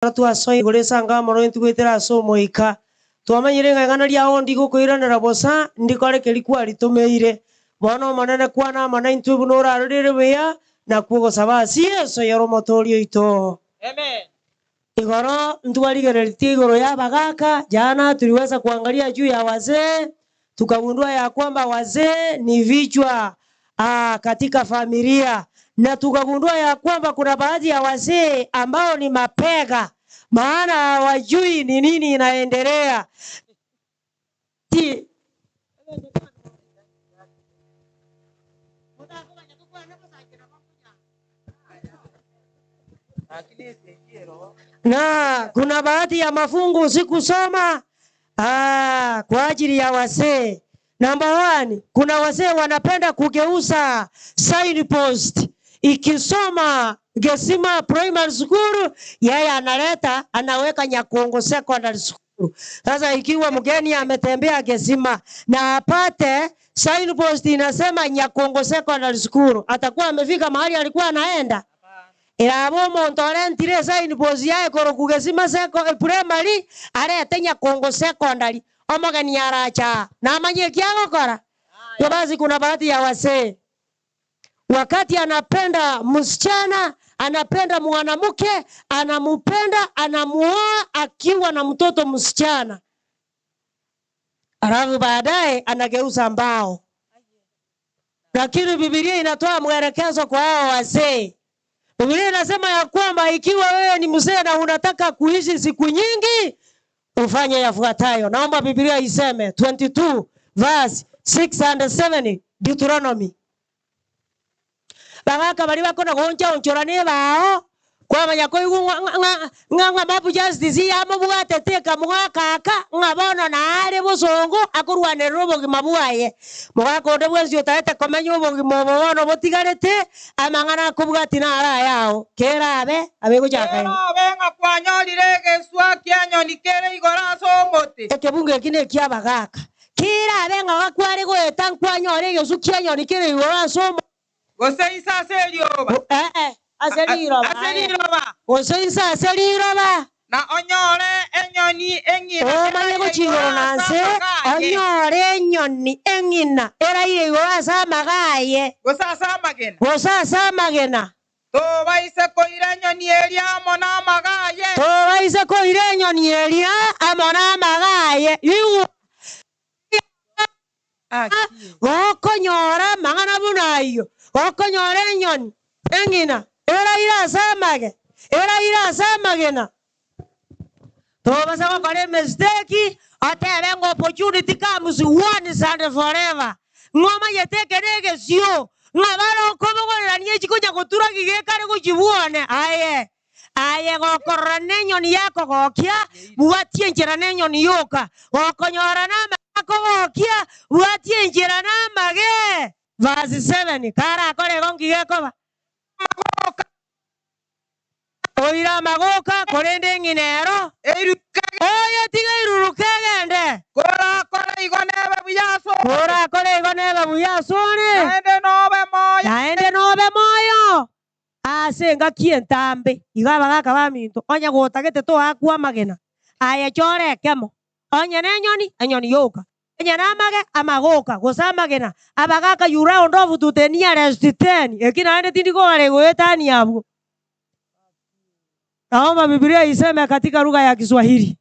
Ekero twasoa igoro esangamoro intwe goetera ase Omoika, twamanyire ng'a ing'ana riao ndikoiranera bosa, ndikore keria kwaritomeire. Bono Omonene kwana amo naintwe buna orarorire buya, nakwo ogosaba ase Yeso oyore Omotooria oito. Igoro ntwarigereretie igoro y'abagaaka, jana tuliweza kuangalia juu ya wazee, tukagundua ya kwamba wazee ni vichwa katika familia, na tukagundua ya kwamba kuna baadhi ya wazee ambao ni mapega, maana hawajui ni nini inaendelea. Ti. Na kuna baadhi ya mafungu sikusoma kwa ajili ya wazee. Number one, kuna wazee wanapenda kugeuza signpost. Ikisoma Gesima Primary School, yeye analeta anaweka Nyakongo Secondary School. Sasa ikiwa mgeni ametembea Gesima na apate signpost inasema Nyakongo Secondary School, atakuwa amefika mahali alikuwa anaenda? Erabe omonto orentire esignpost yaye korokwa Gesima Primary arete Nyakongo Secondary, omogeni arache aa, namanye eki agokora? Igo basi kuna baadhi ya wazee wakati anapenda msichana, anapenda mwanamke, anamupenda, anamuoa akiwa na mtoto msichana, alafu baadaye anageuza mbao. Lakini Biblia inatoa mwelekezo kwa hao wazee. Biblia inasema ya kwamba ikiwa wewe ni mzee na unataka kuishi siku nyingi, ufanye yafuatayo. Naomba Biblia iseme 22 verse 6 and 7 Deuteronomy. Bagaka baria bakona gooncha-onchora nebao, kwamanya koigwa ng'a ng'a ng'a ng'a mob justice yamobwatete ekamoaka aka, ng'a bono naare bosongo akorwanerera obogima bwaye. Mogaka onde bwensi otaete komenya obogima obo bono botigarete, amang'ana akobwatia naro ayao. Kerabe abe gochaka iga. Kerabe ng'a kwanyorire egeswa ki'enyoni kere igoro ase omote. Ekebungo eki neki'abagaaka. Kerabe ng'a gakware goeta nkwanyore egesu ki'enyoni kere igoro ase omote. Gose inse ase erioba. Ee, ase riroba. Ase riroba. Gose inse ase riroba. Na onyore enyoni eng'ina Omanye eraire gochia igoro igoro na ase nse, amaga aye. onyore enyoni eng'ina eraire igoro ase amaga aye. Gose ase amagena. Gose ase amagena. Tobaise koira enyoni eria amo namaga aye. Tobaise koira enyoni eria amo namaga aye. Igwa! Gokonyora amang'ana buna ayio, gokonyora enyoni eng'ina eraire ase amage, eraire ase amagena, tobasa gokora emistake otebe ng'a opportunity comes once and forever, ng'a omanyete eke negesio, ng'a bare okobogorerania echi konya goturagi gekare gochia bwone, aye. Aye gokorora nenyoni yakogokia, bwatia enchera nenyoni yoka. Gokonyora namage akogokia, bwatia enchera namage. Verse 7, Karakore igo nki gekoba? Oire amagoka, korende eng'ina ero oye tiga iruruke egende. Korakore igo nebe buya asore. Korakore igo nebe buya asore. Naende nobe moyo. Naende nobe moyo. Ase engaki entambe igo abagaaka baminto, onye gotagete toakwe amagena, aye chora ekemo, onye nenyoni, enyoni yoka, onye namage, amage oka, gose amagena. Abagaaka you round off to the nearest ten, eki naende tindi kogara egoetania abwo. Naomba Biblia iseme katika lugha ya Kiswahili.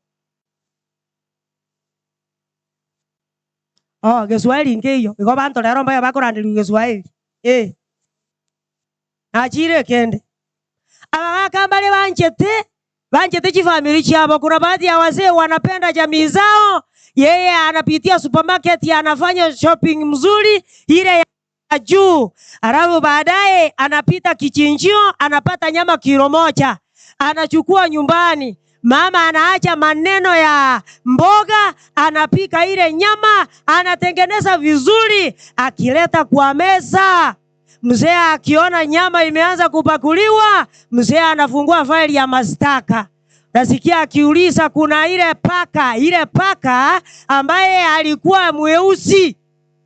Oh, Geswahili nkeiyo, igo abanto rero mbaye bakoranderigwa Geswahili, eh. Nachire ekende. Abagaka mbare banchete, banchete chifamiri chiabo. Kuna baadhi ya wazee wanapenda jamii zao, yeye anapitia supermarket anafanya shopping mzuri ile ya juu, alafu baadaye anapita kichinjio anapata nyama kilo moja, anachukua nyumbani. Mama anaacha maneno ya mboga, anapika ile nyama, anatengeneza vizuri, akileta kwa meza. Mzee akiona nyama imeanza kupakuliwa, mzee anafungua faili ya mashtaka. Nasikia akiuliza kuna ile paka, ile paka ambaye alikuwa mweusi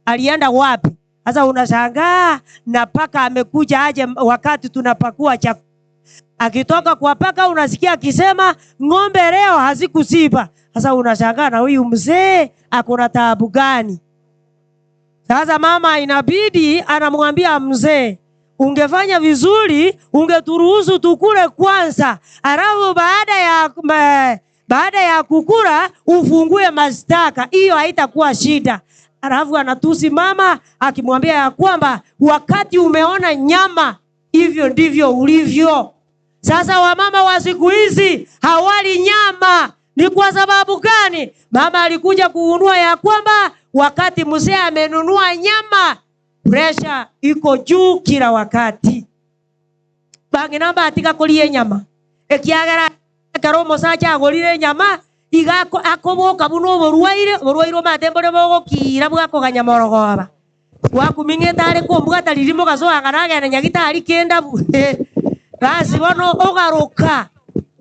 alienda wapi? Sasa unashangaa na paka amekuja aje wakati tunapakua chakula. Akitoka kwa paka unasikia akisema ng'ombe leo hazikusiba. Sasa unashangaa na huyu mzee akona taabu gani? Sasa mama inabidi anamwambia mzee, ungefanya vizuri, ungeturuhusu tukule kwanza, alafu baada ya kukula ufungue mashtaka, hiyo haitakuwa shida. Alafu anatusi mama akimwambia ya kwamba wakati umeona nyama, hivyo ndivyo ulivyo. Sasa wamama wa siku hizi hawali nyama. Ni kwa sababu gani? Mama alikuja kugundua ya kwamba wakati mzee amenunua nyama, presha iko juu kila wakati. Bang'ina mbatiga koria enyama, ekiagera ekero omosacha agorire enyama, iga akoboka buna oborwaire, oborwaire omanyete mbore bogokira bwakoganya morogoba. Gwakuming'ete are kombwata riria mogasoa ng'a nagende nyagitari kende abwo. Basi bono ogaruka,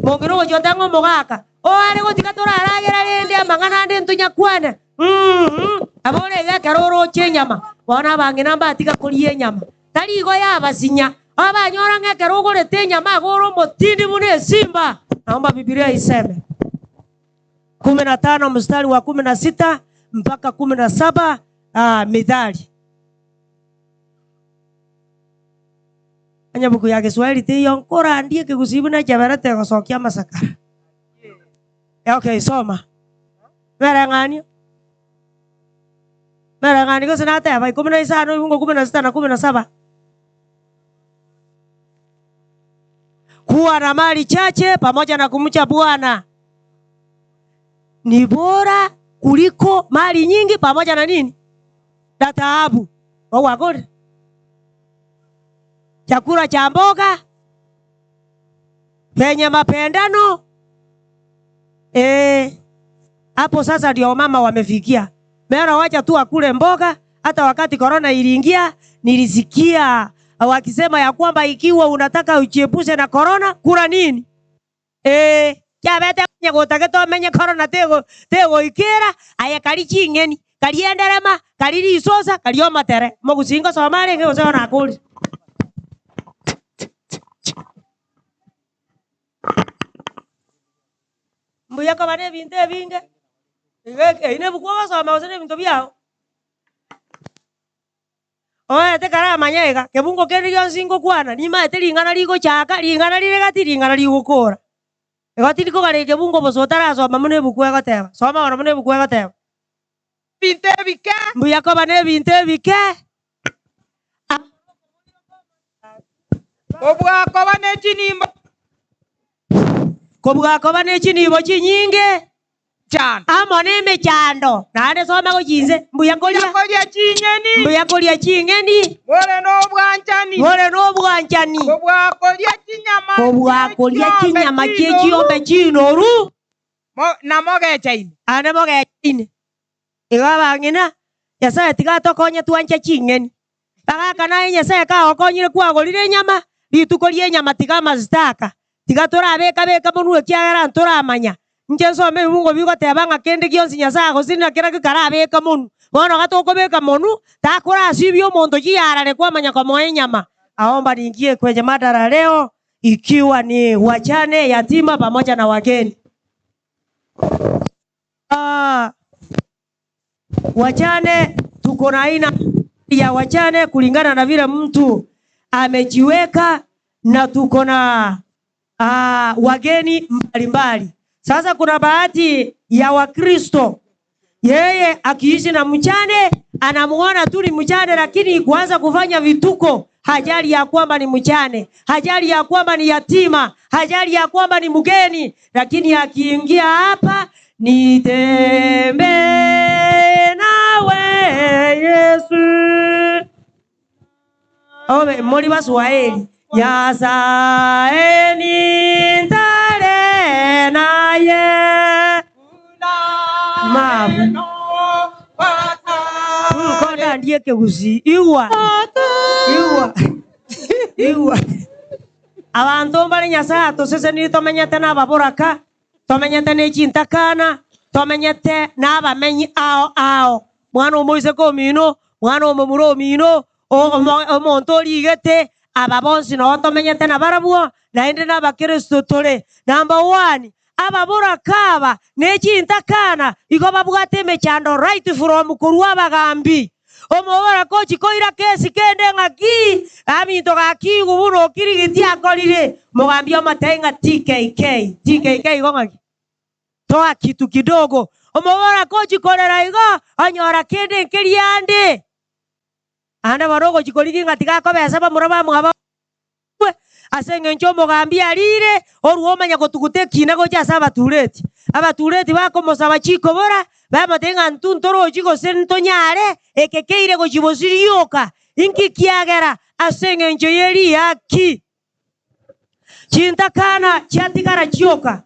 mong'ina ogochia goteba ng'a omogaka, oare gotiga toraragera rende amang'ana ande ntonyakwane. Mh, nabo ore iga ekero oroche enyama, bono abang'ina mbatiga koria enyama. Tari igo yabasinya, obanyora ng'a ekero ogorete enyama iga ore omotindi buna esimba. Naomba Bibilia iseme. 15 mstari wa 16 mpaka 17, Mithali. Onye buku ya Kiswahili teiyo nkorandie ekegusii buna echeberete egosokia amasakara. Okay, soma. Mereng'anio. Mereng'anio gose nateba 15 ibungo 16 na 17. Kuwa na mali chache pamoja na kumcha Bwana ni bora kuliko mali nyingi pamoja na nini? Na taabu. Owagore. Chakula cha mboga penye mapendano hapo sasa ndio mama wamefikia. Mera wacha tu akule mboga. Hata wakati corona iliingia nilisikia wakisema ya kwamba ikiwa unataka ujiepushe na corona kula nini? Kiabete gotake tomenye corona tegoikera aye kari ching'eni kari enderema kari risosa kari omotere mogusingo soma renge gose onakori. Mbuya koba na ebinto ebinge iga eyi na ebuku ogosoma gose na ebinto biago. Oete karamanya iga, kebungo kende gionsi ngokwana, nimaete ring'ana rigochaka, ring'ana rire gati, ring'ana rigokora. Igo tindi kogania ekebungo bosa otarasoma buna ebuku egoteba. Soma bono buna ebuku egoteba. Ebinto ebike. Mbuya koba na ebinto ebike. Kobua koba ne chinimbo. Kobua koba ne chinibo chinyinge. Chando. Amo na emechando. Naende soma gochia inse. Mbuya koria. Mbuya koria ching'eni. Mbuya koria ching'eni. More nobwanchani. More nobwanchani. Kobua koria chinyama Kobua koria chinyama chie chiombe chinoru. Na mogechaine. Ande mogechaine. Igo abang'ina, Nyasaye tiga atokonye twanche ching'eni. Bagaka naye Nyasaye kagokonyire kwagorire enyama, rituko ri'enyama tiga amasitaka. Tiga torabeka beka monwe ekiagera ntoramanya. Inche nsome ebibungo bigoteba ng'a kende gionsi Nyasaye agosirire na kera gekarabeka monwe. Bono iga tokobeka monwe, takorasibia omonto chiyarare kwamanya komoa enyama. Aomba niingie kwenye mada la leo ikiwa ni wajane, yatima pamoja na wageni. Wajane tuko na aina ya wajane kulingana na vile mtu amejiweka, na tuko na wageni mbalimbali. Sasa kuna baadhi ya Wakristo, yeye akiishi na mjane anamuona tu ni mjane, lakini kuanza kufanya vituko, hajali ya kwamba ni mjane, hajali ya kwamba ni yatima, hajali ya kwamba ni mgeni, lakini akiingia hapa nitembee nawe Yesu. Ome muri Baswahili Nyasaye nintare naye mabu konda ndiye kegusi igwa igwa igwa abanto mbare Nyasaye atosesenire tomenyete n'ababoraka tomenyete n'echintakana tomenyete n'abamenyi ao ao mwana omoiseke omino mwana omomura omino omonto origete Aba bonsi noo tomenyete nabarabwo, naende n'Abakristo tore. Number one, ababoraka aba ne chintakana igo babwate emechando right from korwa abagambi. Omoboraka ochia koira kesi kende ng'aki, aminto gaki igwe buna okirigiti akorire, omogambi omotebie ng'a TKK, TKK igo ng'aki? Toa kitu kidogo. Omoboraka ochia korera igo, onyora kende nkeria ande. Naende bono ogochia korigia ng'a tiga akobesa bamura bamwabo abwo, ase engencho omogambi ariire, orue omanye gotuguta ekiina gocha ase abatureti. Abatureti bakomosaba chikobora, bamotebia ng'a intwe ntorochi gose ntonyare, eke keire gochia bosio rioka. Inki kiagera? Ase engencho ye riaki. Chintakana chiatigara chioka,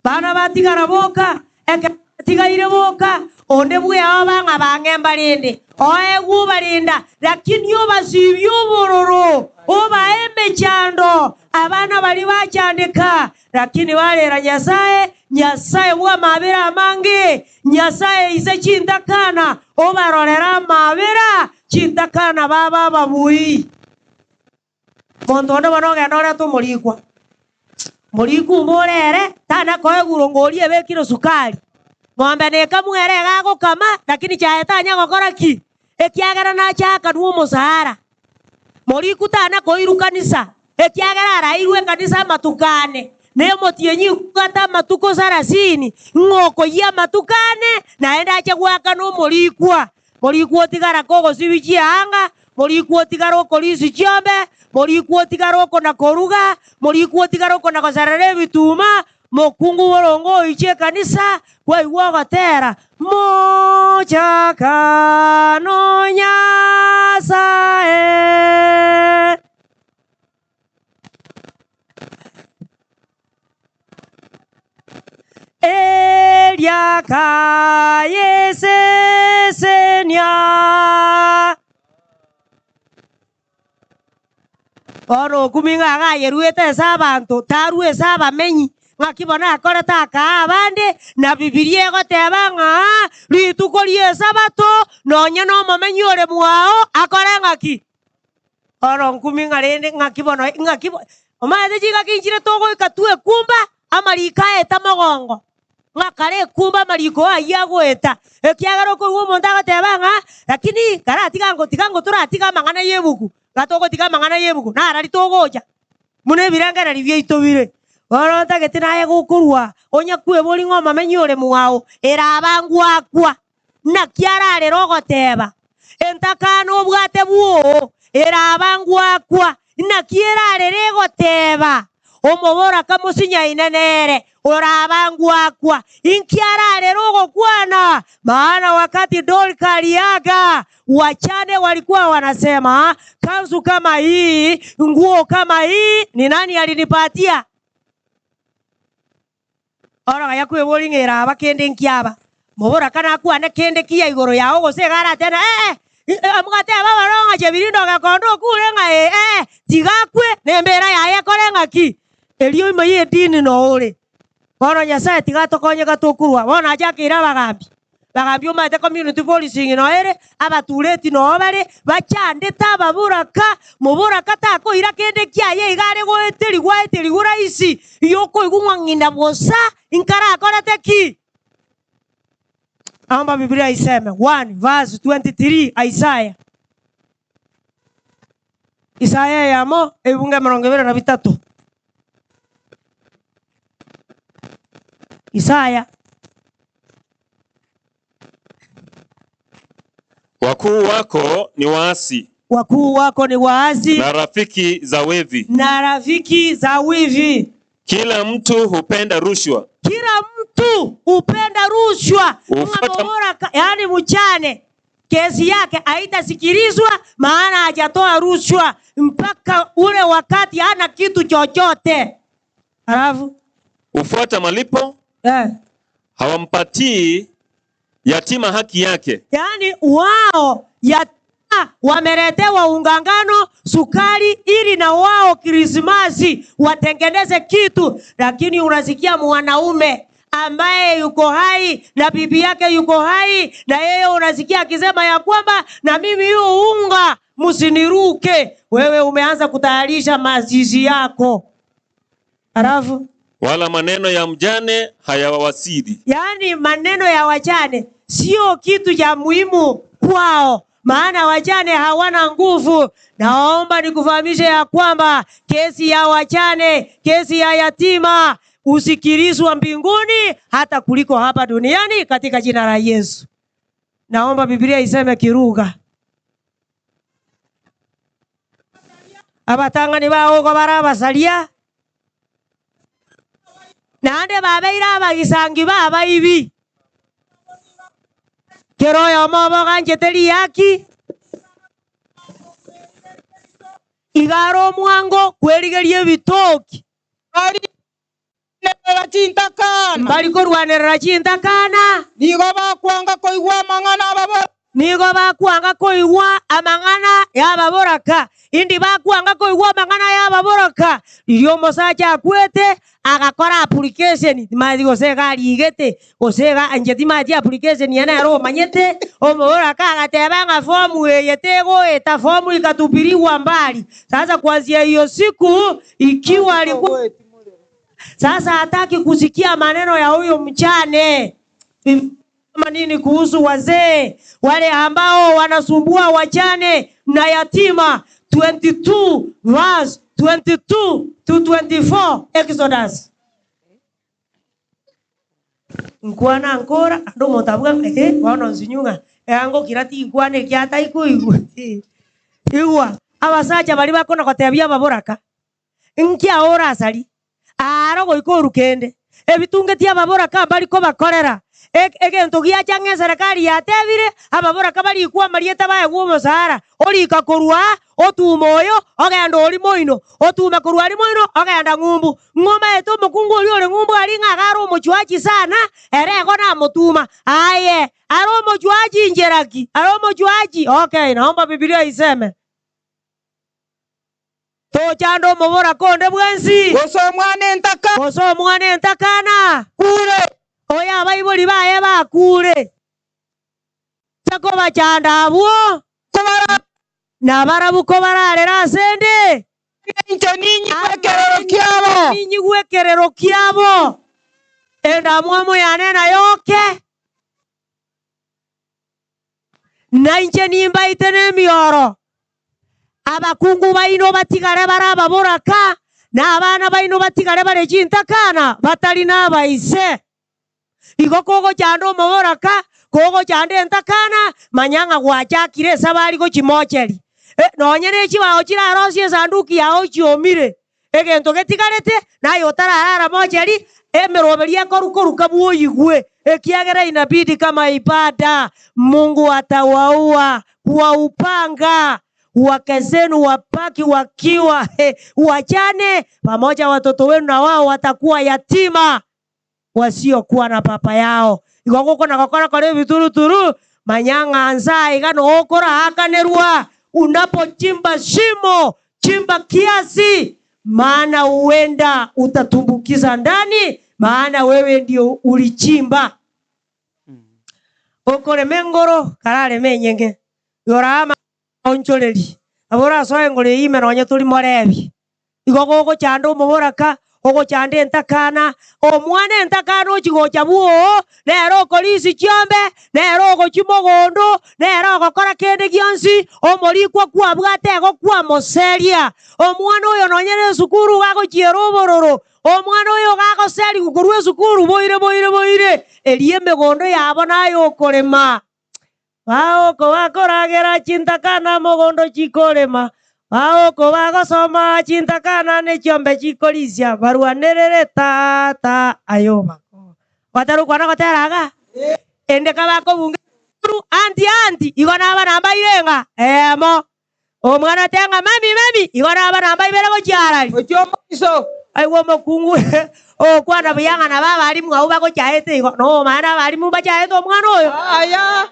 bana batigara boka, ekero batigaire boka, onde bweo bang'a bang'e mbarende, oegwe obarenda, lakini obasibie obororo, obae emechando, abana baria bachandeka, lakini barera Nyasae, Nyasae bw'amabera amange, Nyasae ise chintakana, obarorere amabera, chintakana babe ababui. Monto onde bono ogenda orete omorikwa, omorikwa omore ere tana koegwa rongo oria ebekire sukari, ng'ombe nekamwe ere iga agokama lakini chaye tanya gokora ki? Ekiagera nache akanwa omosara. Morikwa tana koirwa kanisa, ekiagera arairwe ekanisa amatuko ane, na omotienyi igwate amatuko sarasini, ng'a okoyia amatuko ane, naende ache goakana omorikwa. Morikwa otigara kogosibia chianga, morikwa otigara okorisia chiombe, morikwa otigara okona-koruga, morikwa otigara okona-goserera ebituma, mokungu boronge oiche ekanisa, kwaigwa ogotera, Mochakano Nyasae. Eria akayesesenia. Bono okumi ng'a agayeruete ase abanto, tarue ase abamenyi, ng'aki bono akorete akaa abande, na Bibilia egoteba ng'a rituko ri'Esabato nonya nomomenyi ore mwao akore ng'aki? Oro nkumi ng'a rende ng'aki bono ng'aki bo omanyete chingaki nchire togoika twekumba amariko aeta mogongo, ng'a kare ekumba amariko ayio agoeta, ekiagera okoigwa omonto agoteba ng'a lakini karatiga ngo tiga ngo toratiga amang'ana ya ebuku, iga togotiga amang'ana ya ebuku narari togocha buna ebirengererio biaito bire. Bono ntagete naye gokorwa onya kweboria ng'a omomenyi ore mwao ere abangwakwa. Naki ararere ogoteba, Entakana obwate bwoo erabangwakwa, naki erarere egoteba, Omoboraka mosinyaine nere orabangwakwa, inki ararere ogokwana? Maana wakati Dorka aliaga, wachane walikuwa wanasema, kanzu kama hii, nguo kama hii, ni nani alinipatia? Orogaya kweboria ng'a eraba kende nkiaba, moboraka nakwane kende kiya igoro yao gose iga aratebe ee, amgatebe abaroo ng'a Chebirindo ogekonda okure ng'a ee, ee, tiga akwe, na embera yaye ekore ng'aki? Erio ime y'edini noo ore. Bono Nyasae tiga atokonye gatokurwa. Bono achakeire abagambi. Bagambi omanyete community policing noo ere, abatureti noo bare, bachandete ababoraka, moboraka takoira kende kiaye iga are goeterigwa aeterigwe rahisi, yokoigwa ng'a ng'ina bosa inkarakorete ki? Naomba Biblia iseme 1 verse 23 Isaiah. Isaya eyemo ebibungo emerongo ebere na bitato. Isaya. Wakuu wako ni waasi Wakuu wako ni waasi na rafiki za wevi. na rafiki za wivi. Kila mtu hupenda rushwa, Kila mtu hupenda rushwa. Hufuata- Ng'ambo yaani mchane kesi yake haitasikilizwa, maana hajatoa rushwa mpaka ule wakati hana kitu chochote. Halafu hufuata malipo, eh, hawampatii yatima haki yake. yaani wao yatima wameletewa unga ngano, sukari, ili na wao Krismasi watengeneze kitu, lakini unasikia mwanaume ambaye yuko hai na bibi yake yuko hai, na yeye unasikia akisema ya kwamba na mimi hiyo unga Msiniruke, wewe umeanza kutayarisha mazishi yako. Alafu Wala maneno ya mjane hayawawasili. Yaani maneno ya wajane sio kitu cha muhimu kwao, maana wajane hawana nguvu. Naomba nikufahamishe ya kwamba kesi ya wajane, kesi ya yatima husikilizwa mbinguni hata kuliko hapa duniani, katika jina la Yesu. Naomba Biblia iseme kiruga abatang'ani bao igo bare abasaria, naende babeire abagisangi b'abaibi. Kera oyomo obo oganchete riaki, iga are omwango kwerigeria ebitoki. Mbari korwanerera chintakana. Mbari korwanerera chintakana. Nigo bakwanga koigwa amang'ana ababoraka. Nigo bakwanga koigwa amang'ana y'ababoraka. Indi bakwanga koigwa amang'ana y'ababoraka? Riria omosacha akwete, agakora application, timanyeti gose iga arigete, gose iga inche timanyeti application eye nere omanyete, omoboraka agateba ng'a fomu eye tegoeta, fomu ikatupiliwa mbali. Sasa kuanzia hiyo siku, ikiwa alikuwa sasa hataki kusikia maneno ya huyo mchane. Kama nini kuhusu wazee wale ambao wanasumbua wajane na yatima? 22 verse 22 to 24 Exodus. Nkwana nkora ande omonto abuga ng'a eh, bono nsinyu ng'a eango kira tinkwana eki ataikoigwa. Igwa abasacha baria bakona gotebia ababoraka Inki ao orasarie? Aaro goika orukende. Ebitungetie ababoraka mbari kobakorera. Egento giacha ng'a eserekari yatebire, ababoraka barikwe amarieta baegwe omosara. Orika korwa aa, otume oyo, ogenda oria moino, otume korwa aria moino, ogenda ng'umbu. Ng'omaete omokungu oria ore ng'umbu aria ng'a iga are omochwachi sana, ere igo namotuma. Aye, are omochwachi inchera ki? Are omochwachi? Okay, naomba Bibilia iseme. Tochanda omoboraka onde bwensi. Gose omwana entaka. Gose omwana entakana. Kure. Oyo abaibori baye bakure. Inche kobachanda abwo. Kobara. Na barabwo kobararere ase 'nde. Inche ninyigwe ekerero kiabo. Ninyigwe ekerero kiabo. Endamwamu yane nayoke. Na inche nimbaite nemioro. Abakungu baino batigare bare ababoraka, na abana baino batigare bare chintakana batari nabaise. Igo kogochanda omoboraka, kogochanda entakana, manya ng'a gwachakire esabari gochia mocheri. Nonye ne chibao chirarosie esanduki yao chiomire, Egento getigarete, naye otararara mocheri, emeroberio ekoru koruka bwoyigwe, ekiagera inabidi kama ibada, Mungu atawaua kwa upanga, wake zenu wabaki wakiwa wajane, pamoja watoto wenu na wao watakuwa yatima wasiokuwa na papa yao. Igo gokona gokora kore ebituruturu, manya ng'a nsa iga noo okoraakanerwa. Unapochimba shimo, chimba kiasi, maana huenda utatumbukiza ndani, maana wewe ndio ulichimba. Okorema engoro, karareme enyenge, igoro amaonchoreri, nabo orasoe engoro eyio ime nonye tori morebi. Igo gogochanda omoboraka, ogochanda entakana, omwana entakana ochia gocha bwoo, nere okorisia chiombe, nere ogochia mogondo, nere ogokora kende gionsi, omorikwa kwabwate igo kwamoseria. Omwana oyo nonye nesukuru iga agochiera obororo, omwana oyo iga agoserigwa korwa esukuru boire boire boire, erio emegondo yabo naye okorema. Bagokobakoragera chintakana mogondo chikorema, bagokoba chintakana ne chiombe chikorisia, barwanerere tata aye obako. Gwatera okwana gotera iga? Ende kabakobunga esukuru, anti anti, igo naba namba irenga? Eyemo. Omwana oteba ng'a mami mami, igo naba namba ibere gochia arari. Gochia omoiso. Aigwe omokungu ogokwana buya ng'a nabo abalimu abwo bagochaete igo, nomanye nabalimu mbachaete omwana oyo. Aya.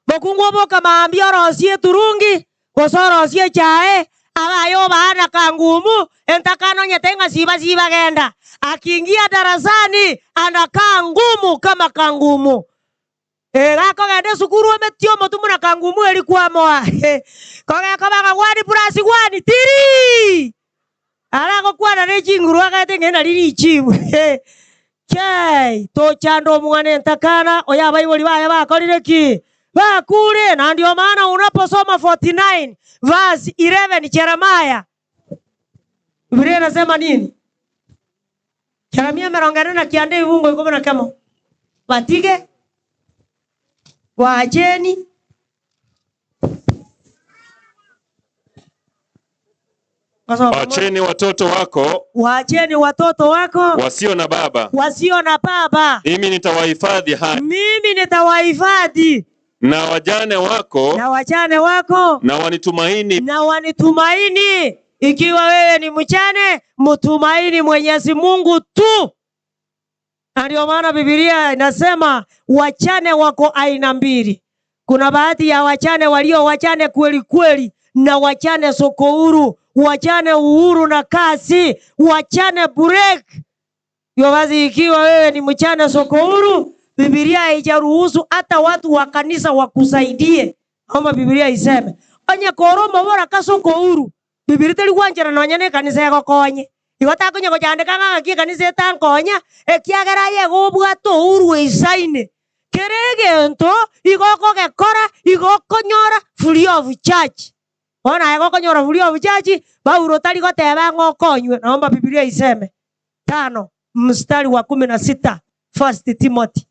Mokungu oboka mambia orosie eturungi, gose orosie echae, abaye obaa kangumu, entakana onyete ng'a siba siba genda. Akiingia darasani anakaa ngumu kama kangumu. Eh, gakogenda esukuru ometie omotwe buna kangumu eri kwamoa. Kogekoba ng'a one plus one, three. Aragokwana ne chinguru agaete ng'a nari richibu. Chei, tochande omwana entakana oyo abaibori baye bakorire ki? Bakure. Na ndio maana unaposoma 49 verse 11 Jeremiah, Biblia inasema nini? Jeremia 49 ebibungo 11. Batige, waacheni. Kasoma pamoja. Wacheni watoto wako Waacheni watoto wako wasio na baba, wasio na baba, mimi nitawahifadhi hai, mimi nitawahifadhi, na wajane wako na wajane wako na wanitumaini na wanitumaini. Ikiwa wewe ni mjane, mtumaini Mwenyezi Mungu tu. Na ndio maana Biblia inasema wachane wako aina mbili. Kuna baadhi ya wachane walio wachane kweli kweli na wachane soko huru, wachane uhuru na kasi, wachane break. Hivyo basi ikiwa wewe ni mchane soko huru, Biblia haijaruhusu hata watu wa kanisa wakusaidie. Naomba Biblia iseme onye koromo bora kasoko huru. Biblia teri gwanchera nonya ne kanisa egokonye. Igo takonya gochandeka ng'a ng'aki ekanisa etankonya, ekiagera aye gobwate uhuru eisaine. Kere egento igo okogekora, igo okonyora free of charge. Bono aye gokonyora free of charge, Paulo tari goteba ng'a okonywe. Naomba Biblia iseme 5 mstari wa 16 First Timothy.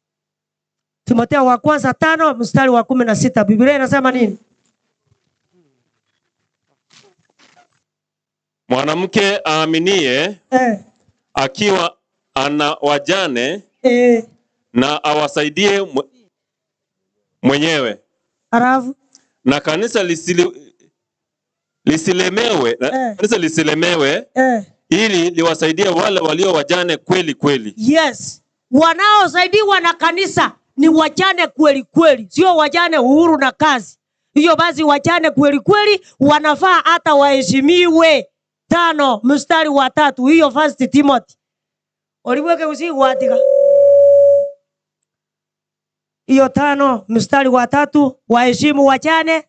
Timotheo wa kwanza 5 mstari wa 16. Biblia inasema nini? Mwanamke aaminie akiwa ana wajane na awasaidie mwenyewe Alafu na kanisa lisilemewe, na kanisa lisilemewe ili liwasaidie wale walio wajane kweli kweli. Yes, wanaosaidiwa na kanisa ni wajane kweli kweli, sio wajane uhuru na kazi. Hiyo basi wajane kweli kweli wanafaa hata waheshimiwe. 5 mstari wa 3, hiyo First Timothy. Oliweke usigwatika. Hiyo 5 mstari wa 3, waheshimu wajane.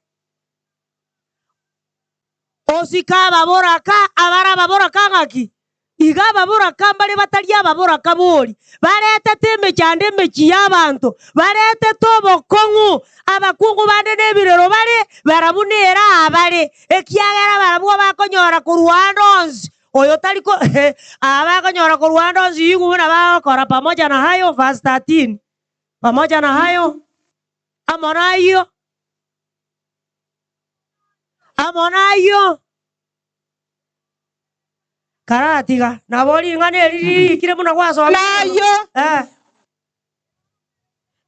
Osika baboraka, abara baboraka ng'aki. Iga baboraka mbare batari ababoraka bori. Baretete emechando emechi y'abanto. Baretete obokong'u. Abakungu bande n'ebirero bare, barabwo nere abare. Ekiagera barabwo bakonyora korwa ande onsi. Oyo tari ko, aba bakonyora korwa ande onsi igu buna bagokora. Pamoja na hayo, verse 13. Pamoja na hayo, amo nayo. Amo nayo. Karatiga. Nabo ring'ana eri ririkire buna gwasoma. Nayo.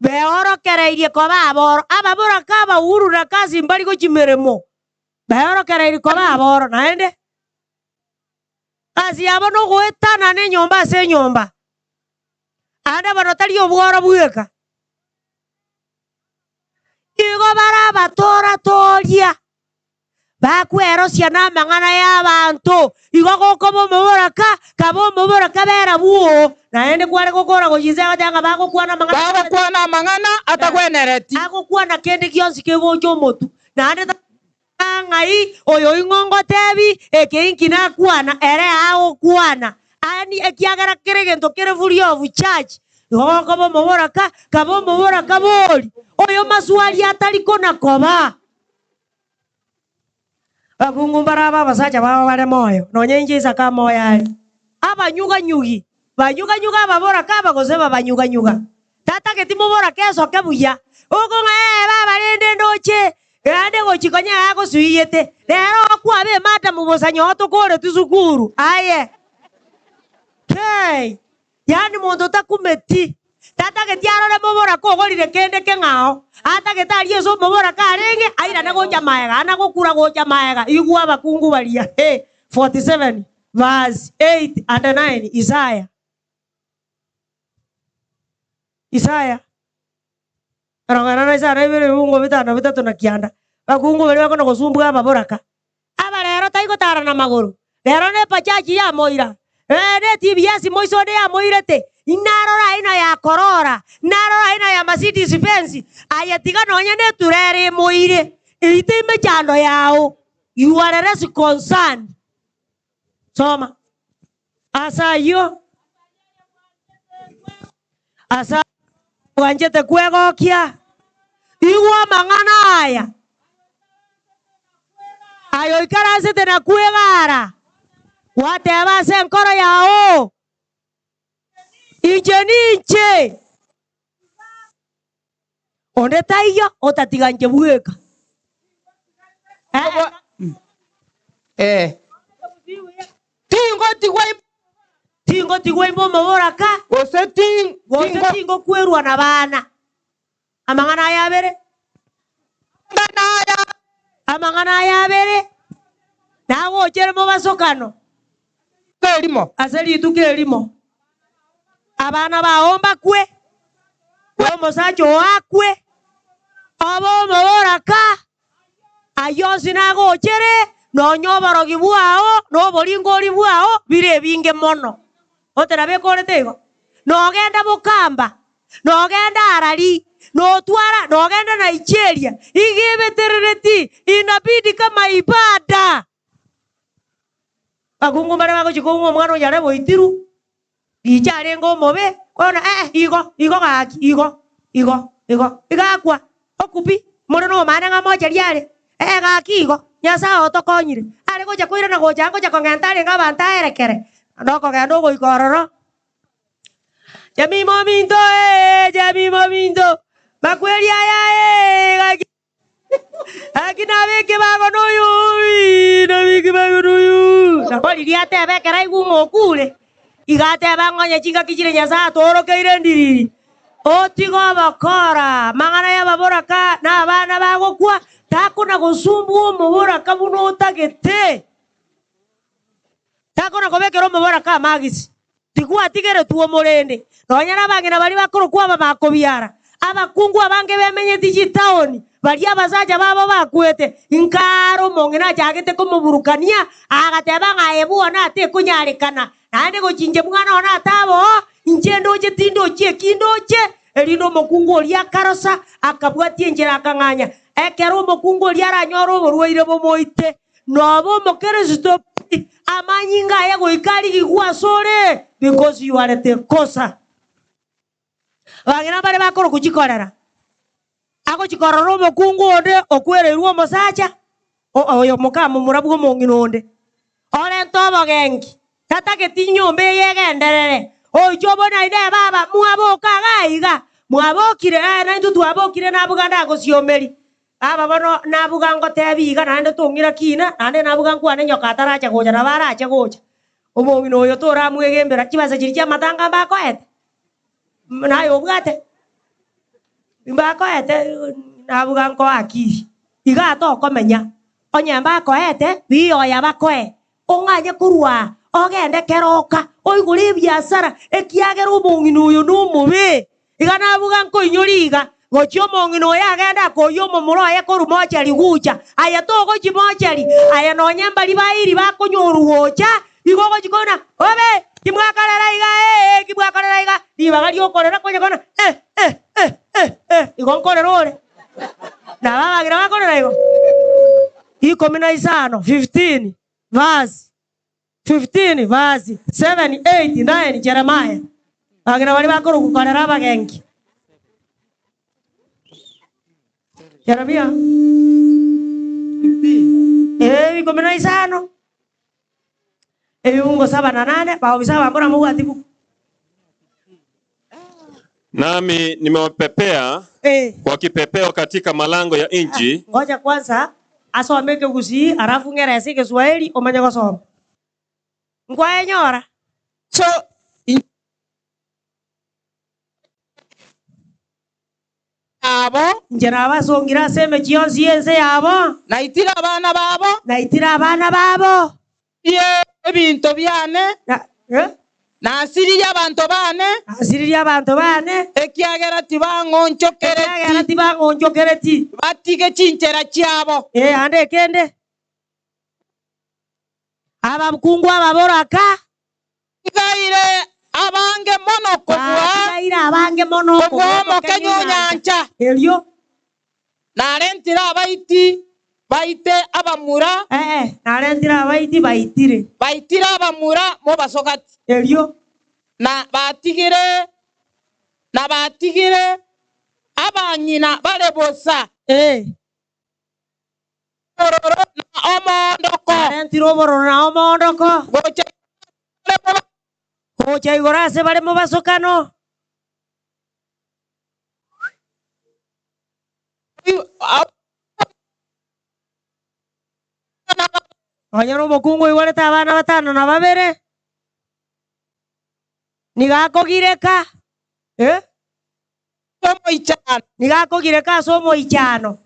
Beorokereirie koba aboro. Ababoraka abahuru na kasi mbari gochimeremo. Beorokereirie koba aboro. Naende kasi yabo nogoetana ne enyomba ase enyomba. Ande bono tari obworo bweka. Igo barabatoratoria. Bakwerosia na amang'ana y'abanto. Igo gokoba omoboraka, kaba omoboraka bera bwo. Naende kware gokora gochinsa agoteba ng'a bagokwana amang'ana. Bagokwana amang'ana atagwenereti. Agokwana kende gionsi kegocha omotu. Naende ng'ai oyo ing'ongotebi eke inki nakwana ere agokwana. Ani ekiagera kere gento kere free of charge. Igo gokoba omoboraka, kaba omoboraka bori. Oyo maswali atari kona koba. Bakungu baraba abasacha babo bare moyo. Nonye inche Isaka moyo are. Abanyuganyugi. Banyuganyuga ababoraka abagose babanyuganyuga. Tatageti moboraka esoke buya. Okong'a, baba rende ndoche. Rende gochikonya agosuiyete. Rero okwabe emata mobosanyo otokore tisukuru. Aye. Hey. Yaani monto takumeti. Tatageti arore moboraka ogorire kende keng'ao. Atagete arie ase omoboraka arenge, airane gocha maega, ana gokura gocha maega. Igwa abakungu baria. Hey, 47 verse 8 and 9 Isaiah. Isaiah. Arongana na Isaiah ibere bibungo bitano bitatu na kianda. Bakungu baria bakona gosumbua ababoraka. Aba rero taigotara na magoro. Rero ne pachachi ya moira. Ne TBS moiso ne ya moirete. Inarora ina ya korora. Narora ina ya Mercedes Benz, aye tiga nonye na eturere emoire, eite emechando yao, you are less concerned. Soma. Ase ayio, ase ayio bwanchete kwegokia, igwa amang'ana aya, aye oikaransete na kwegara, gwateba ase enkoro yao, Inche ninche, onde taiyo otatiga inche bweka. Eh. Tingotigwa imbe Tingotigwa imbe omoboraka, gose tin- gose tingo tingokwerwa nabana. Amang'ana aya abere. Amang'ana aya. Amang'ana aya abere nagochere mobasokano. Erimo. Ase rituko erimo. Abana bao mbakwe, na omosacha oo akwe, obe omoboraka. Ayio onsi nagochere, nonya oborogi bwao, na oboringori bwao bire ebinge mono. Otarabe ekorete igo? Nogenda bokamba, nogenda Harari, notwara, nogenda Nigeria, iga ebeterereti, inabidi kama ibada. Abakungu mbare bagochia koung'a omwana oyo are boitiru, Richa arenge omobe, bono ee, igo, igo gaki, igo, igo, igo, iga akwa, okwa pi, more nomane ng'a mochari are, ee gaki igo, Nyasae otokonyire, are gocha koirana gocha ngocha kong'enta arenge abanto aerekere, naende okogenda ogoika ororo. Jemima ominto ee, Jemima ominto, makweri aya ee, gaki. Gaki nabe ekebago noyo, nabe ekebago noyo. Nabo riria ateba ekero aigwa ng'a okure, iga ateba ng'a onye chingaki chire Nyasae atoorokeire endiriri, otige obokora, amang'ana y'ababoraka na abana bagokwa, takona gosumbua omoboraka buna otagete. Takona kobekera omoboraka amagisi, tigwatigeretwe omorende, nonya nabang'ina baria bakorokwa abamakobiara, abakungu abange bemenyeti chitaoni, baria abasacha babo bakwete. Inkaara omong'ina achagete komoburukania, agateba ng'a aye bwone atekonyarekana, naende gochia inche mwana one ataba oo, inche ndoche tindochi eki ndoche. Erinde omokungu oria akarosa, akabwatia enchera akang'anya, ekero omokungu oria aranyore oborwaire bomoite. Noba omokeresito pi, amanyinga aye goika arigigwe asore because you are the causer. Abang'ina mbare bakorokwa chikorera, agochia korora omokungu onde okwereirwe omosacha, oyo mokamomura bwa omong'ina onde, orente obogenki, tatageti nyomba eye egenderere, oiche obone aye nere baba mwaboka iga iga, mwabokire eh naintwe twabokire nabuga ndagosiomeria. Aba bono nabuga ngotebi iga, naende tong'ira kina, naende nabuga nkwane nyoka ataracha gocha, nabo arache gocha. Omong'ina oyo toramwegembera chibesa chiria chi'amatanga mbakoete? Naye obwate? Mbakoete nabuga nkoa akili. Igaa tokomenya, onye mbakoete, biyoya bakoe. Ong'anye korwa aa, ogende keroka, oigore ebiasara, ekiagera omong'ina oyo nomobe. Iga nabuga nkoinyoria iga, gochia omong'ina oyo agende akoyia omomura oye korwa mochari gocha. Aye togochia mochari, aye nonya mbaria bairi bakonyorwa gocha, igo ogochia kona, Obe! Kimwakorera iga, ee, kimwakorera iga, ribaga ri'okorera konya kona, eh, eh, eh, eh, eh, igo nkorera ore. Nabo abagina bakorera igo. Ikomi na isano, 15, verse 15, verse 7, 8, 9, Jeremiah. Abagina baria bakorokwa korera abagenki. Jeremia. Ee, ikomi na isano. Ebibungo saba na nane, baobisa abambura mobwati buku. Nami nimewapepea Eh. kwa kipepeo katika malango ya nchi. Ngoja kwanza asome ekegusii alafu ng'ere ase egeswahili omanye gosoma. Nkwaenyora? So in yabo. Inche nabasongire ase emechie yonsi y'ense yabo. Naitire abana babo. Naitire abana babo. Ye ebinto biane. Na, eh? Nasiririe abanto baane. Nasiririe abanto baane. Ekiagera tibang'onchokereti. Ekiagera tibang'onchokereti. Batige chinchera chiabo. Ee, ande ekende. Abakungu ababoraka. Batigaire abange mono kobua. Batigaire abange mono Kobua omokenye o nyancha. Erio. Narentire abaiti baite abamura. Ee, narentire abaiti baitire. Baitire abamura mobasogati. Erio. Na batigire, na batigire abang'ina bare bosa. Ee. Obororo na omoondoko. Narentire obororo na omoondoko. Gocha igoro ase bare moba. Gocha igoro ase bare mobasokano. Nonya nomokungu oiborete abana batano na babere, nigo akogireka, eh? Nigo akogireka ase omoichano.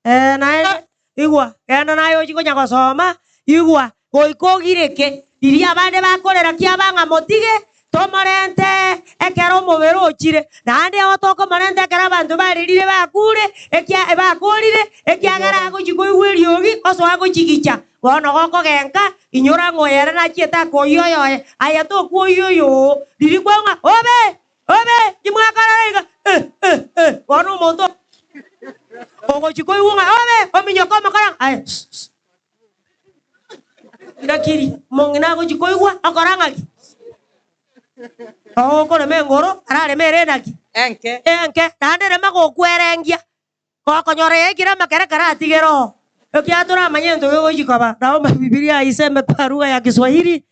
Eh, naende igwa, genda naye ochie konya gosoma, igwa, goika ogireke, riria abande bakorera kiaba ng'a motige, tomorente ekero omobere ochire. Naende igo tokomorenta ekero abanto barerire bakure, ekia bakorire, ekiagera agochia koigwa eriogi, osoa gochigicha. Bono gokogenka, inyora ng'a oyo ere nachiete akoyia oyoye, aye tokwoyia oyo oo. Riria kwaigwa ng'a obe! Obe! Timwakorora iga? Eh, eh, eh! Bono omonto ogochia koigwa ng'a obe! Ominyoka omokora ng'a aye ss, ss. Rakiri omong'ina agochia koigwa okora ng'aki? Ogokorema engoro, arareme ere enaki? Enke. Enke, naende rema gokwerengia. Gokonyora yaikire amakere karatigere oo, ekiagera toramanye egento gegochia koba. Naomba Bibilia iseme kwa lugha ya Kiswahili,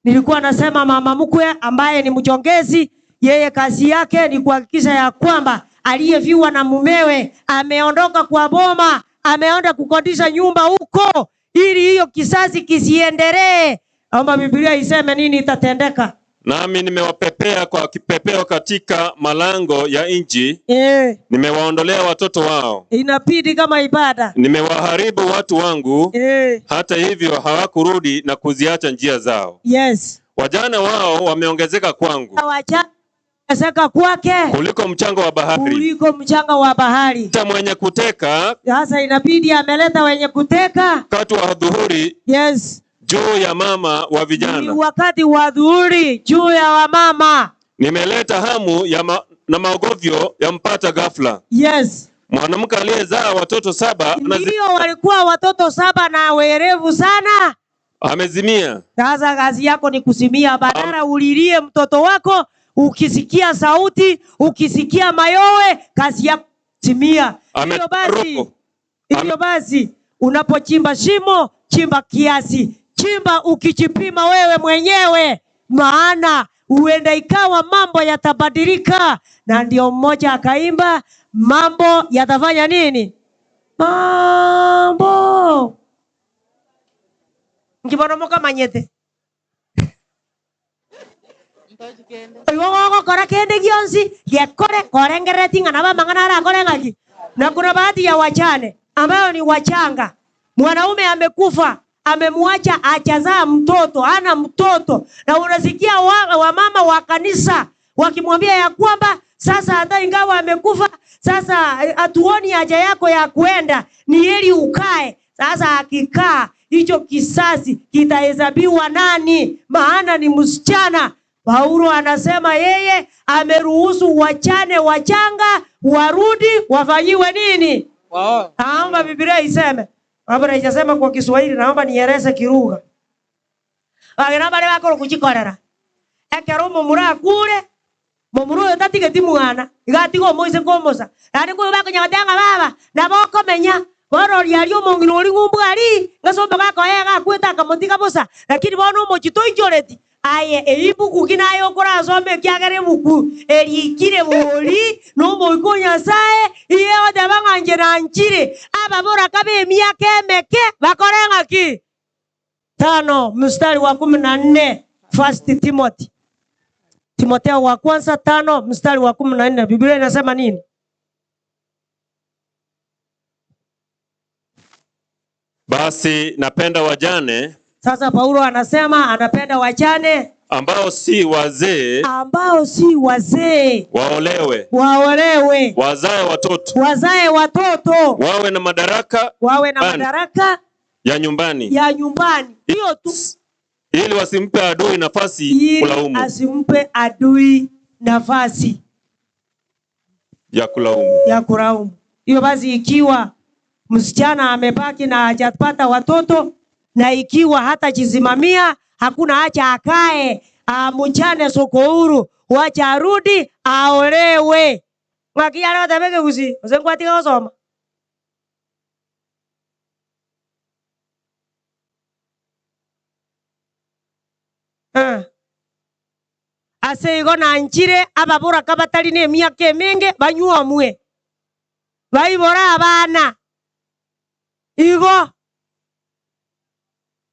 nilikuwa nasema mama mkwe ambaye ni mchongezi, yeye kazi yake ni kuhakikisha ya kwamba aliyefiwa na mumewe ameondoka kwa boma, ameenda kukodisha nyumba huko, ili hiyo kizazi kisiendelee. Naomba Bibilia iseme nini itatendeka. Nami nimewapepea kwa kipepeo katika malango ya nchi, Eh, nimewaondolea watoto wao, inabidi kama ibada. nimewaharibu watu wangu, Eh, hata hivyo hawakurudi na kuziacha njia zao. yes. Wajane wao wameongezeka kwangu Wacha kwake kuliko mchanga wa bahari. kuliko mchanga wa bahari. Hata mwenye kuteka Sasa inabidi ameleta wenye kuteka. wakati wa dhuhuri Yes, juu ya mama wa ni vijana. wakati wa dhuhuri juu ya wamama. Nimeleta hamu ya na maogovyo yampata ghafla. Yes, Mwanamke aliyezaa watoto saba ndio walikuwa watoto saba na werevu sana. amezimia. Sasa kazi yako ni kusimia, badala ulilie mtoto wako. Ukisikia sauti, ukisikia mayowe, kazi yako simia. Hivyo basi, Roho. hivyo basi, unapochimba shimo, chimba kiasi, chimba ukichipima wewe mwenyewe, maana huenda ikawa mambo yatabadilika. Na ndio mmoja akaimba, mambo yatafanya nini? Mambo nkiboromoka manyete igo gogokora kende gionsi gekore korengerereti ng'a nabo amang'ana arakore ng'aki. Na kuna baadhi ya wachane ambayo ni wachanga, mwanaume amekufa, amemwacha hajazaa mtoto, hana mtoto, na unasikia wamama wa kanisa wakimwambia ya kwamba sasa hata ingawa amekufa, sasa hatuoni haja yako ya kuenda, ni heri ukae. Sasa akikaa hicho kisasi kitahesabiwa nani? Maana ni msichana. Paulo anasema yeye ameruhusu wachane wachanga warudi wafanyiwe nini? Wao. Naomba Biblia iseme. Baba haijasema kwa Kiswahili, naomba nieleze kilugha. Bagera bare bakoro kuchikorera. Ekero omomura akure, momura oyo tatigeti mwana, iga atiga omoise komosa. Naende koyo bakonya goteba ng'a baba, nabo okomenya, bono oria aria omong'ina oria ng'umbu aria, ng'ase omogaka oye iga akwete akamotiga bosa, lakini bono omochie toichoreti. Aye, eyio ibuku ki naye okorasome ekiagera ebuku erikire bori na omoika o Nyasaye, iye egoteba ng'a inche nanchire, ababoraka b'emiaka emeke bakore ng'aki? 5 mstari wa 14, First Timothy. Timotheo wa kwanza 5 mstari wa 14. Biblia inasema nini? Basi napenda wajane Sasa Paulo anasema anapenda wajane ambao si wazee ambao si wazee, waolewe, waolewe, wazae watoto, wazae watoto, wawe na madaraka wawe na Bani. madaraka ya nyumbani, ya nyumbani. Hiyo tu, ili wasimpe adui nafasi ili kulaumu. asimpe adui nafasi Ya kulaumu. ya kulaumu. Hiyo basi, ikiwa msichana amebaki na hajapata watoto na ikiwa hatajisimamia, hakuna haja akae amuchane soko huru, wacha arudi aolewe. Ng'aki yare goteba ekegusii gose nkwatiga gosoma? Eh. Ase igo nanchire ababoraka batari nemiaka emenge banyuomwe, baibore abana. Igo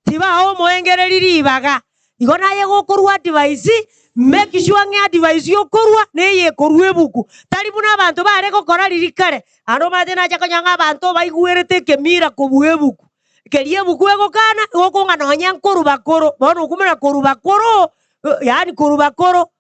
tibaa omoengereri ribaga. Igo naye gokorua advice, make sure ng'a advice okorua neye ekorua ebuku. Tari buna abanto bare gokora riria kare, ande omanyete nacha konya ng'a abanto baigwerete ekemira kobua ebuku. Keria ebuku egokana, igo okong'a nonye nkorwa bakoro, bono okumanya korwa bakoro, yaani korwa bakoro.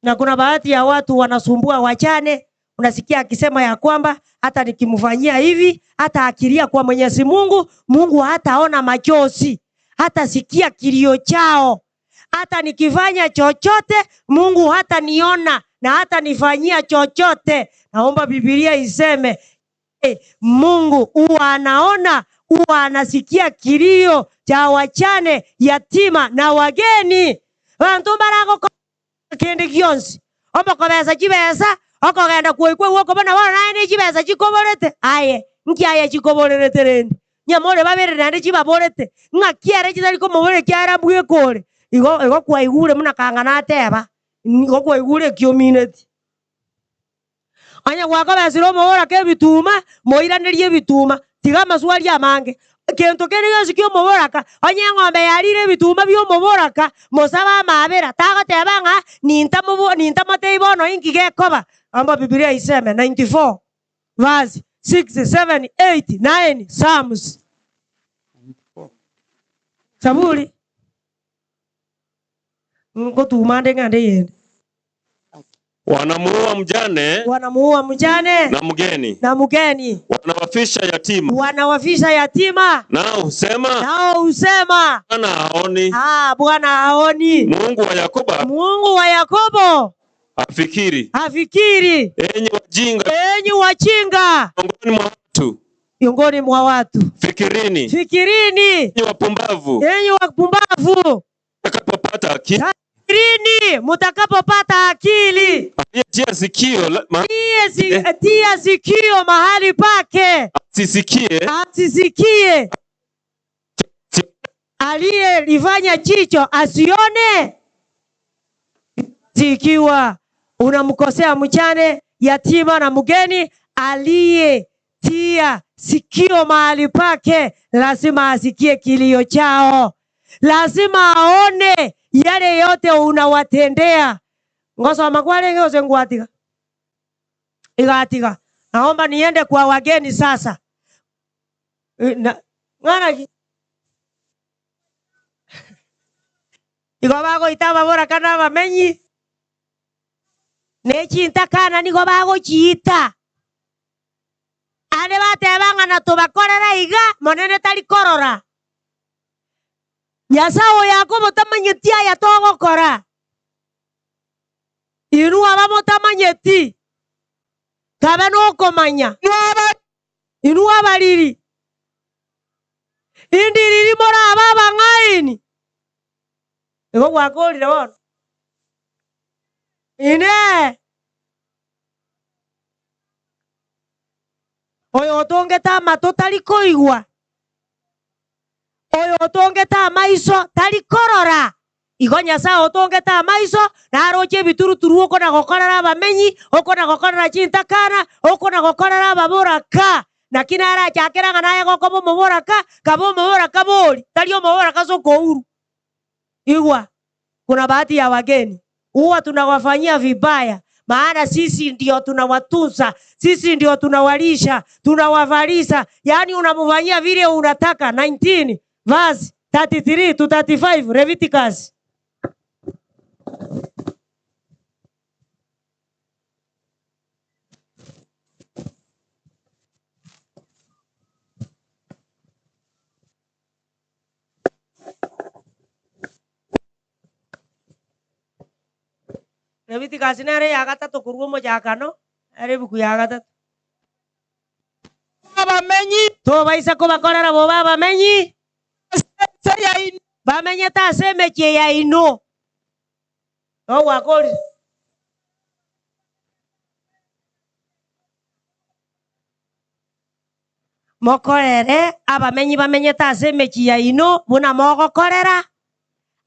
Na kuna baadhi ya watu wanasumbua wajane, unasikia akisema ya kwamba hata nikimfanyia hivi, hata akilia kwa Mwenyezi Mungu, Mungu hataona machozi, hatasikia kilio chao. Hata nikifanya chochote, Mungu hataniona na hatanifanyia chochote. Naomba Biblia iseme Mungu huwa anaona, huwa anasikia kilio cha wajane, yatima na wageni. Banto mbaragokora kende gionsi, omokobesa chibesa, okogenda koikwa igwa okobona bono naye ne chibesa chikoborete, aye nki aye chikoborerete rende? Nyamore babere naende chibaborete, ng'aki ere chitari komoborera ekiagera mbweka ore? Igo igo kwaigure buna kang'ana ateba, igo kwaigure eki omineti. Onye gwakobesire omoboraka ebituma, moiranerie ebituma, tiga amaswali amange. Gento kende gionsi ki'omoboraka, onye eng'ombe yarire ebituma bi'omoboraka, mosabe amaabera, tagoteba ng'a nintamobo nintamotebie bono inki gekoba. Amba Bibilia iseme 94 verse 6, 7, 8, 9, Psalms. Zaburi. Ngotuma nde ng'ende eyende. Wanamuua mjane Wanamuua mjane na mgeni, na mgeni, wanawafisha yatima, wanawafisha yatima, nao husema nao husema Bwana haoni, ah, Bwana haoni, Mungu wa Yakobo Mungu wa Yakobo hafikiri. hafikiri. Enyi wajinga Enyi wajinga miongoni mwa watu, miongoni mwa watu, fikirini. fikirini. Enyi wapumbavu, Enyi wapumbavu, mtakapopata akili, fikirini mutakapopata akili. aliyetia sikio la, ma, Tia si, tia sikio mahali pake, asisikie, asisikie. Aliyelifanya jicho asione. Ikiwa unamkosea mjane, yatima na mgeni, aliyetia sikio mahali pake lazima asikie kilio chao, lazima aone yale yote unawatendea. Ngosoma kwarenge gose ngwatiga igatiga. Naomba niende kwa wageni sasa. Na, ng'ana ki? Igo bagoita ababoraka na abamenyi ne chintakana nigo bagochiita. Ande bateba ng'a natobakorera iga, monene tari korora. Nyasaye oyo Yakobo tamanyeti aya togokora. Inwe aba motamanyeti, kabe nokomanya. Inwe abariri, indiriri morabe abang'aini. Igo gwakorire bono. Inee! Oyo otongete amato tari koigwa? Oyo otongete amaiso tari korora? Igo Nyasae otongete amaiso naroche ebituruturu okona-gokorera abamenyi, okona-gokorera chintakana, okona-gokorera ababoraka. Naki narachakere ng'a naye gokoba omoboraka, kaba omoboraka bori, tari omoboraka ase okouru. Igwa, kuna baadhi ya wageni huwa tunawafanyia vibaya, maana sisi ndio tunawatunza, sisi ndio tunawalisha, tunawavalisha, yaani unamfanyia vile unataka. 19 verse 33 to 35 Leviticus. Leviticus nere eya gatato korwa omochakano, ere ebuku ya gatato. Abamenyi. Tobaisa kobakorera bobe abamenyi. Ase ense yaino. Bamenyete ase emechie yaino. Nogwakorire. Mokorere abamenyi bamenyete ase emechie yaino buna mogokorera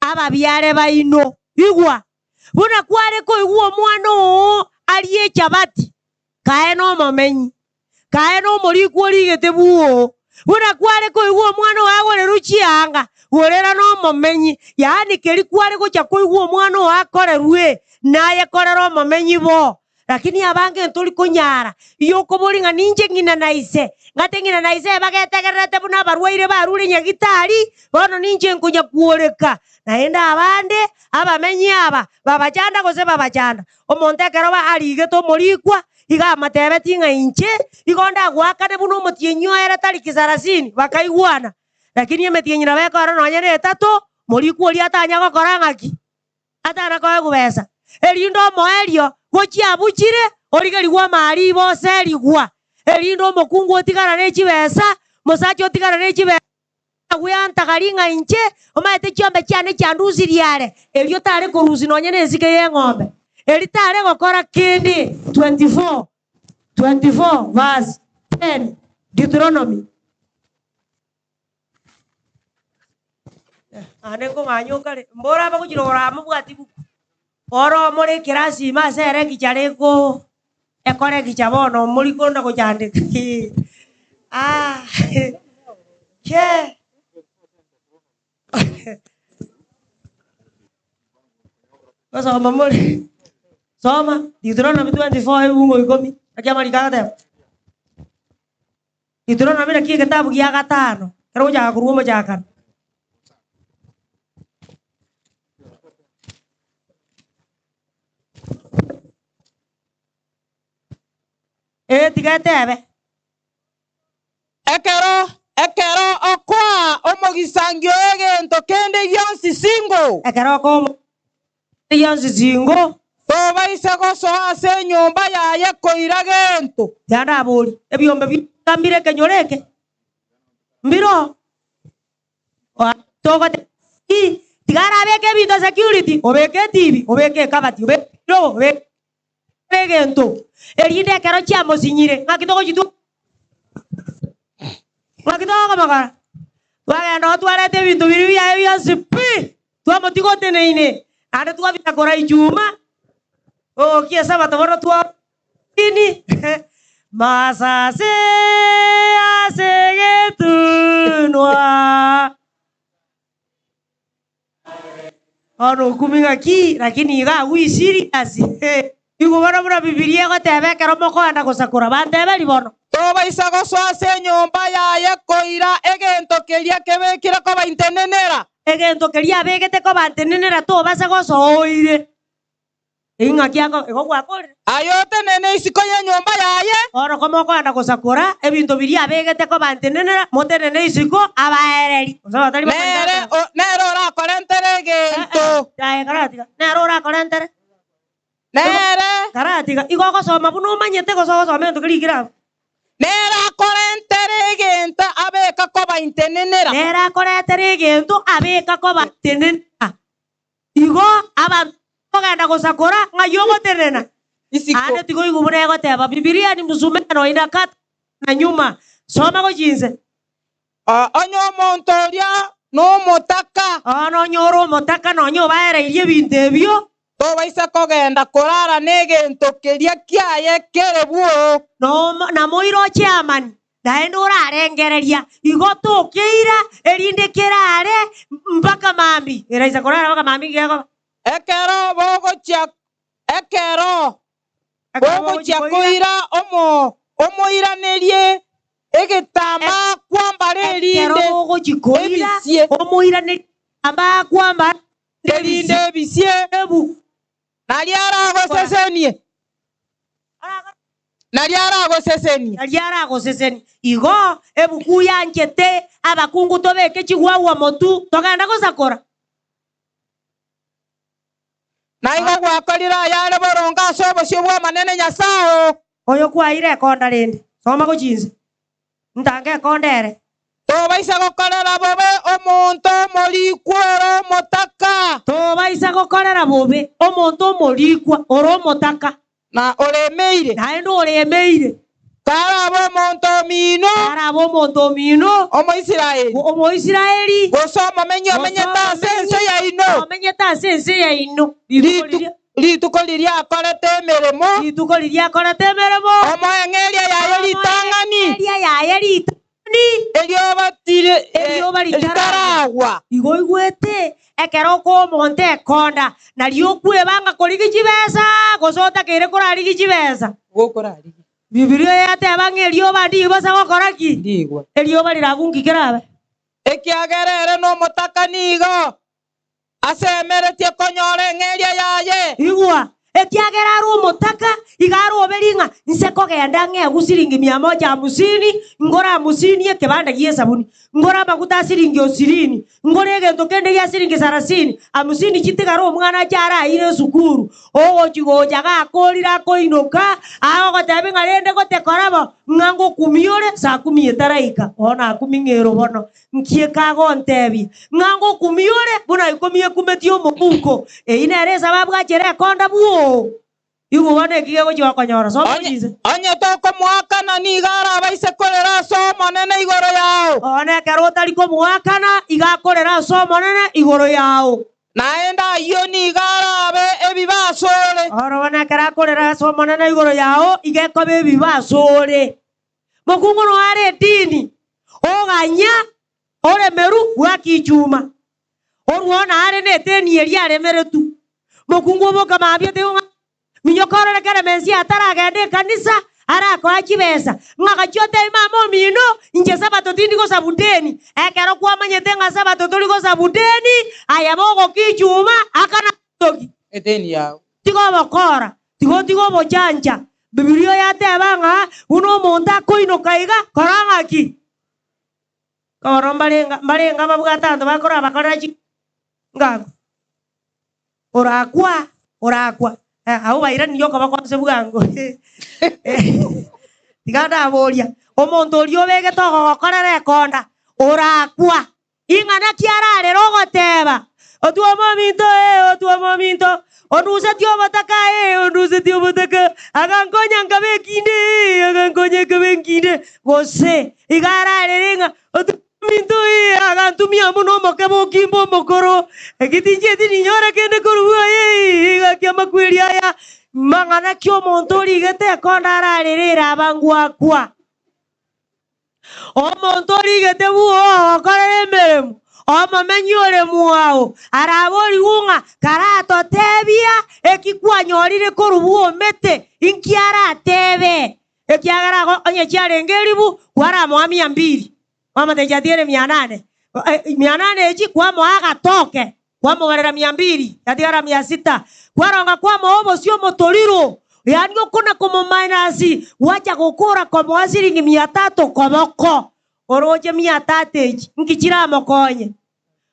ababiare baino. Igwa, buna kware koigwa omwana oo arie echabati, kae nomomenyi, kae nomorikwa origete bwoo. Buna kware koigwa omwana oo agorerwe chianga, gorera nomomenyi. Yaani keri kware gocha koigwa omwana oo akorerwe, naye korera omomenyi bo. Lakini abange ntori konyara. Iyokoboria ng'a ninche ng'ina na ise, ng'ate ng'ina na ise bagetegererete buna abarwaire barure nyagitari, bono ninche nkonya kworeka. Naende abande, abamenyi aba, babachanda gose babachanda. Omonto ekero arigete omorikwa, iga amatebetie ng'a inche igo ndagoakane buna omotienyi oere tariki sarasini, bakaigwana. Lakini emetienyi nabo ekora nonya na etato, morikwa oria atanya gokora ng'aki? Atana koegwa besa, erinde omoerio gochia abuchire, origerigwe amariibo oserigwa, erinde omokungu otigara ne chibesa, mosacha otigara ne chibesa, agweantagari ng'a inche omanyete chiombe chiane chiandusirie are, erio tare korusia nonya nensike y'eng'ombe, eri tare gokora kende. 24 24 verse 10 Deuteronomy. Naende nkong'anya okare, mboro abagochira ore amobwati buku, oro more ekerasi ime ase ere ekicha reko ekore ekicha bono mori konda gochandeka ah che. Gosoma more, soma Deuteronomy 24 ebungo ikomi, naki amariko agoteba. Deuteronomy naki egetabu gia gatano ekero ogochaka korwa omochakano. Ee, tiga etebe. Ekero, ekero okoa omogisangio egento kende gionsi singo. Ekero okoa omogisangio kende gionsi singo. Tobaisa gosoa ase enyomba yaye koira gento. Tiga ndaborie, ebiombe bionsi mbire ekenyoro eke? Mbiroo? Togoteba ki? Tiga arabeke ebinto security, obeke etibi, obeke ekabati, obeke ebirogo, obeke egento, erinde ekero chiamosinyire, ng'aki togochitwa? Ng'aki tokomokora? Twagenda oo twareta ebinto biria biaye bionsi pi, twamotiga oteneine, naende twabisakora ichuma, ogokia esabato bono twa ini, masase ase egetunwa. Bono okumi ng'aki, lakini iga agwo isiriasi. Igwe bono buna Bibilia egoteba ekero mokoenda gosakora, banteberi bono. Tobaisa gosoa ase enyomba yaye koira egento keria kebekire koba intenenera. Egento keria abegete koba ntenenera tobasa gosoa oire. Ing'aki ako igo gwakorire? Aye otenene isiko y'enyomba yaye. Bono komokoenda gosakora ebinto biria abegete koba ntenenera, motenene isiko abaereri. Gose abatari Nere bakorire o- nere orakorentere egento. Aye karatiga, nere orakorentere. Nere Karatiga, igo ogosoma buna omanyete gose ogosoma egento keria kere abwo. nere akorentere egento abeka koba intenenera. Nere akoretere egento abeka koba ntenenera. Igo abanto bakogenda gosakora, ng'ai ogotenena? Isiko. Aande tigoigwa buna egoteba, Bibilia ni msumeno inakata na nyuma. Soma gochia inse. Ah, Onye omonto oria nomotaka. Bono onye ore omotaka nonya obaereirie ebinto ebio. Tobaisa kogenda korara negento keria kiaye kere bwoo. Nomo- Namoire oche amani, Naende orarengereria, igo tokeira, erinde kerare mpaka mambia. Eraisa korara mpaka mambia inki gekoba? Ekero bogochia ekero Ekero bogochia bogochia koira, koira omo omoiranerie egetambaa kwambara ekero erinde bogochia koira, ebisie omoiranerie egetambaa kwambara erinde ebisie ebisie ebu. Nario aragosesenie, nario aragosesenie. Nario aragosesenie. Igo ebuku yanchete abakungu tobeke chigwagwa motu togende gosakora. Na igo gwakorire ayare boronge ase obosio bw'Omonene Nyasae oo. Oyo kwaeire ekonda rende, soma gochia inse, ntange ekonda ere. Tobaisa gokorera bobe omonto omorikwa ore omotaka. Tobaisa gokorera bobe omonto omorikwa ore omotaka. Na oremeire. Naende oremeire. Karabe omonto omino. Karabe omonto omino. Omoisraeli. Omoisraeli. Gose omomenyi omenyete ase ense yaino. Omenyete ase ense yaino. Rituko riria akorete emeremo. Rituko riria akorete emeremo. Omoe eng'eria yaye ritang'ani. Eng'eria yaye ritang'ani. Erioba ritaragwa. Igo oigwete ekero okoa omonto ekonda, nario okwebanga korigia chibesa, gose otakeire korarigie chibesa. Bibilia yateba ng'a erioba ndibosa gokora ki? Erioba riragwe nki kerabe? Ekiagera ere nomotaka nigo asemeretie konyora eng'eria yaye. Igwa, ekiagera are omotaka, iga aroberie ng'a inse kogenda ng'egwe siringi mia moja hamsini, ngore hamsini ekebanda gi'esabuni, ngore amaguta a siringi osirini, ngore egento kende gia siringi sarasini, hamsini chitigare omwana ache araire esukuru, ogochi gocha gakorire akoinoka, agogotebia ng'a rende gotekora bo, ng'a ngokumia ore saa kumi etaraika, bono akumi ng'ero bono. Nki ekagontebia, ng'a ngokumia ore buna ikomi ekumetie omobuko? Eyio nere esababu achere ekonda bwoo. Igwa bono eki gegochia gokonyora. Soma Onye, chinse. onye tokomoakana nigo arabaise korera ase Omonene igoro yao. Bono ekero otari komoakana, iga akorera ase Omonene igoro yao. Naende ayio nigo arabe ebibe asore. Oro bono ekero akorera ase Omonene igoro yao, iga ekoba ebibe asore. Mokungu noyo are edini, oganya oremeru bw'akichuma. Orwao nare neteni eria aremeretwe. Mokungu oboka mambia oteba ng'a minyoka orore kere Mesia ataragenda ekanisa arakoa chibesa. Ng'a gachia otebie mama omino inche sabato tindi gosabu deni. Ekero kwamanyete ng'a sabato tori gosabu deni, aye bogokichuma akana toki. Edeni yao. Tiga obokora, tiga otige obochancha. Bibilia yateba ng'a buna omonto akoinoka iga, kora ng'aki? Bono mbarenga mbarenga babwate abanto bakorabakorera chi ngako. Orakwa, orakwa, eh, abwo bairanirie okoboko nse bwango. Tiga ndaboria, omonto oria obegete ogogokorera ekonda, orakwa, Ing'ana ki ararere ogoteba, Otwoma ominto, ee, otwoma ominto, ondusetie obotaka, ee, ondusetie obotaka, agankonya nkabe ekinde, ee, agankonya ekabe enkinde. Gose iga ararere ng'a, Otwoma ominto, ee, agantumia amo nomokebe okimbe omokoro, eki tinchieti ninyore kende korwa bwoye, ee, gaki amakweri aya. Mang'ana ki omonto origete ekonda ararere ere abangwakwa? Omonto origete bwoo ogokorera emeremo, omomenyi ore mwao, araborigwe ng'a karatotebia eki kwanyorire korwa bw'omete, inki aratebe? Ekiagera ago onye chiarenge eribu, kwaramoa mia mbili, kwamotebia chiatigere mia nane, mia nane echi kwamoa agatoke, Kwamobarera mia mbili, yatigara mia sita. Kwaronga kwamoa obosio omotoriro, yaani okona komomainasi, gwacha gokora komoa siringi mia tatu koboko. Oroche mia tatu echi, nki chiramokonye?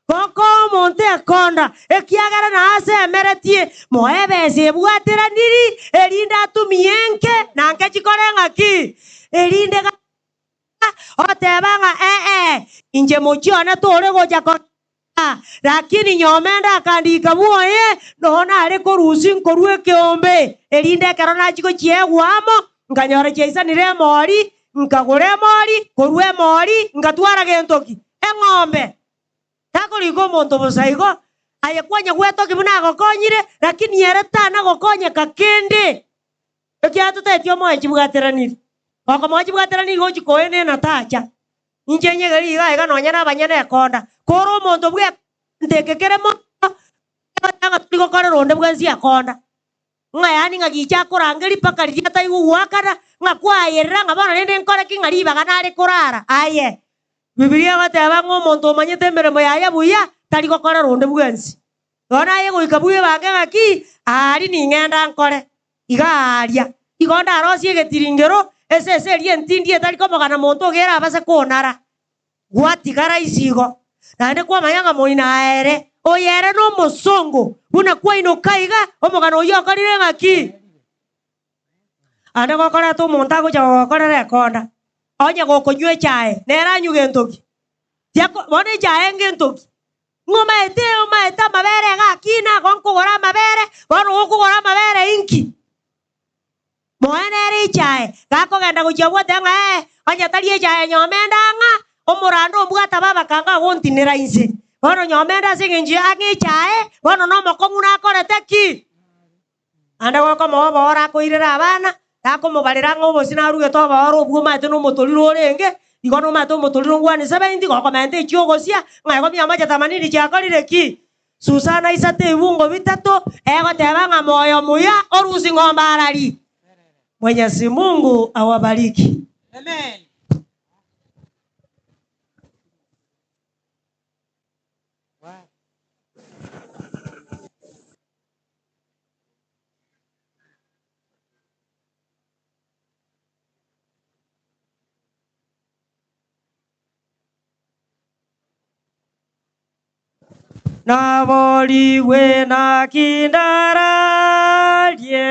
Gokoa omonto ekonda, ekiagera naase emeretie, moe ebesa ebwateraniri, erinde atumie enke, na nke chikore ng'aki? Erinde oteba ng'a ee, inche mochie one tore gocha kogenda, lakini nyomende akandika bwoye, nonya nare korusia nkorua ekeombe, erinde ekero nachia gochiegwa amo, nkanyora chiaisanire emori, nkagora emori, korwa emori ngatwara gento ki? Eng'ombe. Takorika omonto bosa igo, aye kwanya gwetokia buna agokonyire, lakini ere tana gokonyeka kende. Ekiagera totaeti omoyo chibwateraniri. Okomoa chibwateraniri gochia koenena tacha. Inche nyegeri iga iga nonya nabanyene ekonda. Kore omonto bwe egento eke kere mono, egoteba ng'a tori gokorera onde bwensi ekonda. Ng'a yaani ng'a gicha akorangeria mpaka riria ataigwe goakana, ng'a kwayerera ng'a bono rende nkore ki ng'a ribaga nare korara. Aye! Bibilia egoteba ng'a omonto omanyete emeremo yaye buya, tari gokorera onde bwensi. Bono aye goika bwebange ng'aki, Aria ning'enda nkore iga aaria. Igo ndarosie egetiringero, esese eria entindi etari komogana monto ogere abase konara. Gwatigara ise igo, naende kwamanya ng'a moino aere. Oyo ere nomosongo, buna kwainoka iga, omogano oyio okorire ng'aki? Ande gokoreta omonto agocha gogokorera ekonda, onye gokonywa echae, nere anywe gento ki? Tiako bono echae ngento ki? Ng'omaete omaete amabere iga akina, igo nkogora amabere, bono gokogora amabere inki? Moe nere echae, gakogenda gochia abwate ng'a ee, onye tari echae nyomende ang'a, omorando ombwate baba kanga agontinera inse. Bono nyomende ase eng'encho ya ang'e echae, bono nomokong'u nakorete ki? Naende gokomoa obooro akoirera abana, takomobarera ng'a obosie narugete obooro obwo omanyete nomotoriro orenge, igo nomanyete omotoriro ngwane seventy, gokomenta echio ogosia, ng'a igo mia moja themanini chiakorire ki? Susana isato ebibungo bitato, egoteba ng'a moyo muya orusie ng'ombe arari. Mwenyezi Mungu awabariki. Amen. Naborigwe naki ndararie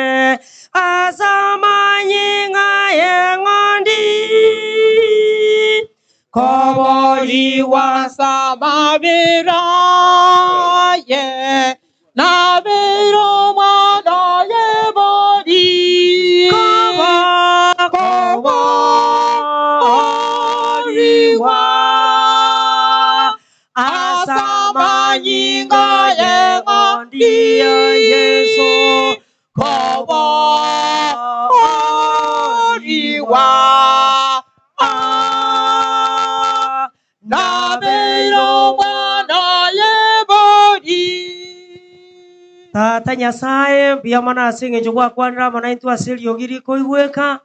ase amanyinga y'eng'ondi. Koborigwa ase amabera aye, nabeire omwana oye bori. Koborigwa ase amanyinga y'eng'ondi ya Yeso. Koborigwa nabeire omwana oye bori. Tata Nyasae, mbuya mono ase eng'encho gwakwanire amo naintwe ase eriogi rikoigweka.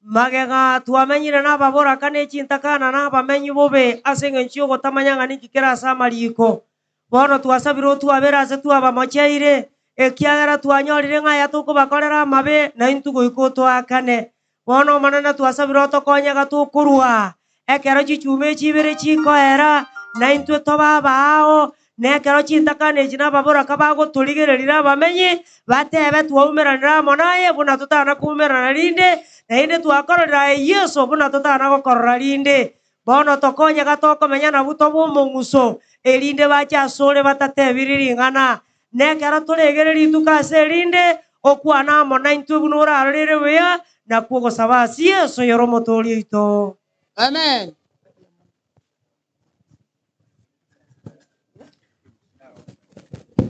Magega twamenyire nababoraka ne chintakana na abamenyi bobe ase eng'encho y'ogotamanya ng'a ninki kere ase amariko. Bono twasabire otwabere ase twabamocheire, ekiagera twanyorire ng'a aya tokobakorera amabe, naintwe goika otoakane. Bono Omonene twasabire otokonye iga tokorua ekero chichuma echi ibere chikoera, naintwe tobe abaao, na ekero chintakana echi na ababoraka bagotorigereria abamenyi, batebe twaumeranire amo naye buna totana koumerana rinde, naende twakororire aye Yeso buna totana gokorora rinde. Bono tokonye iga tokomenya nabwo tobe omong'uso, erinde bache asore batatebiri ring'ana. Nekero toregere rituko ase erinde, okwane amo naintwe buna orarorere buya, nakwo ogosaba ase Yeso oyore Omotoori oito. Amen.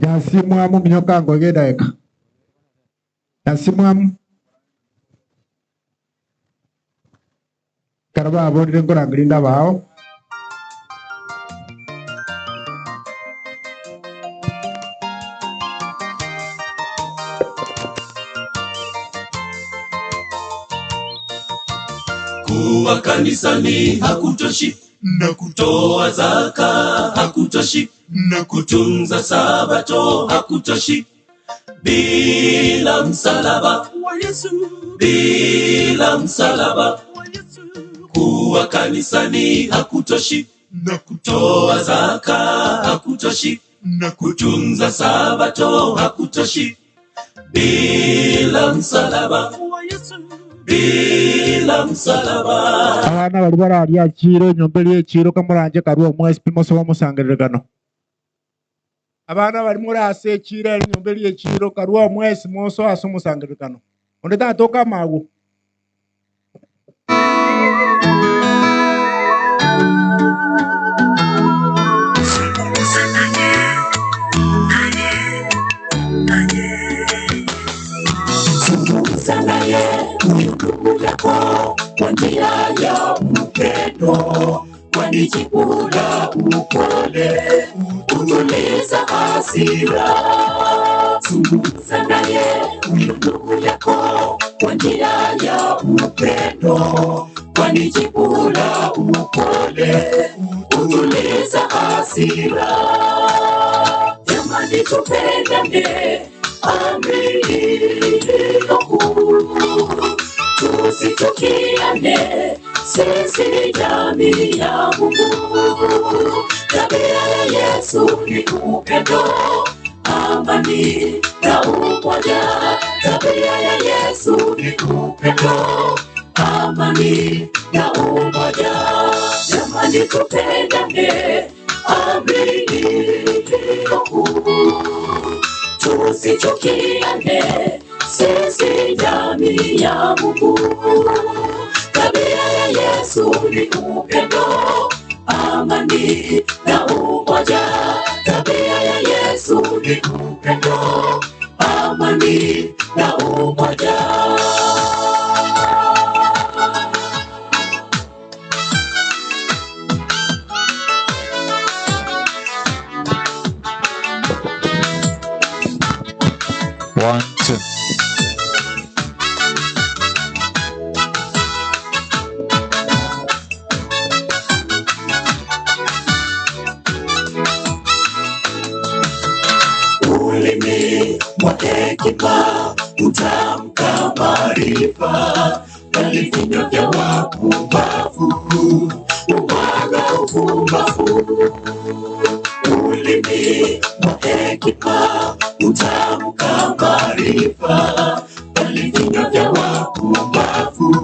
Nyasimwamu minyoka ngoige edaeka. Nyasimwamu. Ekero baborire nkorangeria inde abao. Kuwa kanisani hakutoshi, na kutoa zaka hakutoshi, na kutunza sabato hakutoshi. Bila msalaba wa Yesu, bila msalaba wa Yesu. Kuwa kanisani hakutoshi, na kutoa zaka hakutoshi, na kutunza sabato hakutoshi. Bila msalaba wa Yesu, bila msalaba. Abana baria bararia achire enyomba eria y'echiiro kamoranche karue omwesipi mosoe omosangererekano. Abana baria more ase echiiro ere enyomba eria y'echiiro karue omwesi mosoe ase omosangererekano. Onde tatoka amagwo. Zungumza naye ndugu yako kwa njia ya upendo, kwani jibu la upole hutuliza hasira. Zungumza naye ndugu yako kwa njia ya upendo, kwani jibu la upole hutuliza hasira. Jamani, tupendane, amri iliyo kuu, tusichukiane, sisi ni jamii ya Mungu. Tabia ya Yesu Yesu ni upendo, amani na umoja. Tabia ya Yesu ni upendo, amani na umoja. Jamani, tupendane, amri ndiyo kuu. Tusichukiane, sisi jamii ya Mungu. Tabia ya Yesu ni upendo, amani na umoja. Tabia ya Yesu ni upendo, amani na umoja. One, two. Ulimi mwa hekima hutamka maarifa, bali vinywa vya wapumbavu humwaga upumbavu. Ulimi mwa hekima hutamka maarifa, bali vinywa vya wapumbavu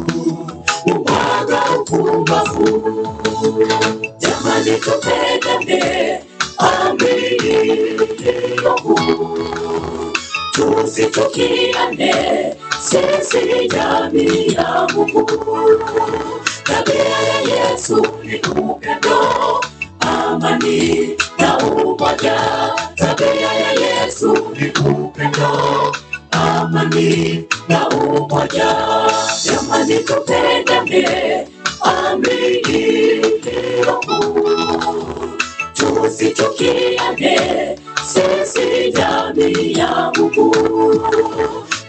humwaga upumbavu. Jamani, tupendane, amri ndiyo kuu. Tusichukiane, sisi jamii ya Mungu. Tabia ya Yesu ni upendo, amani na umoja. Tabia ya Yesu ni upendo, amani na umoja. Jamani, tupendane, amri ndiyo kuu. Tusichukiane, sisi jamii ya Mungu.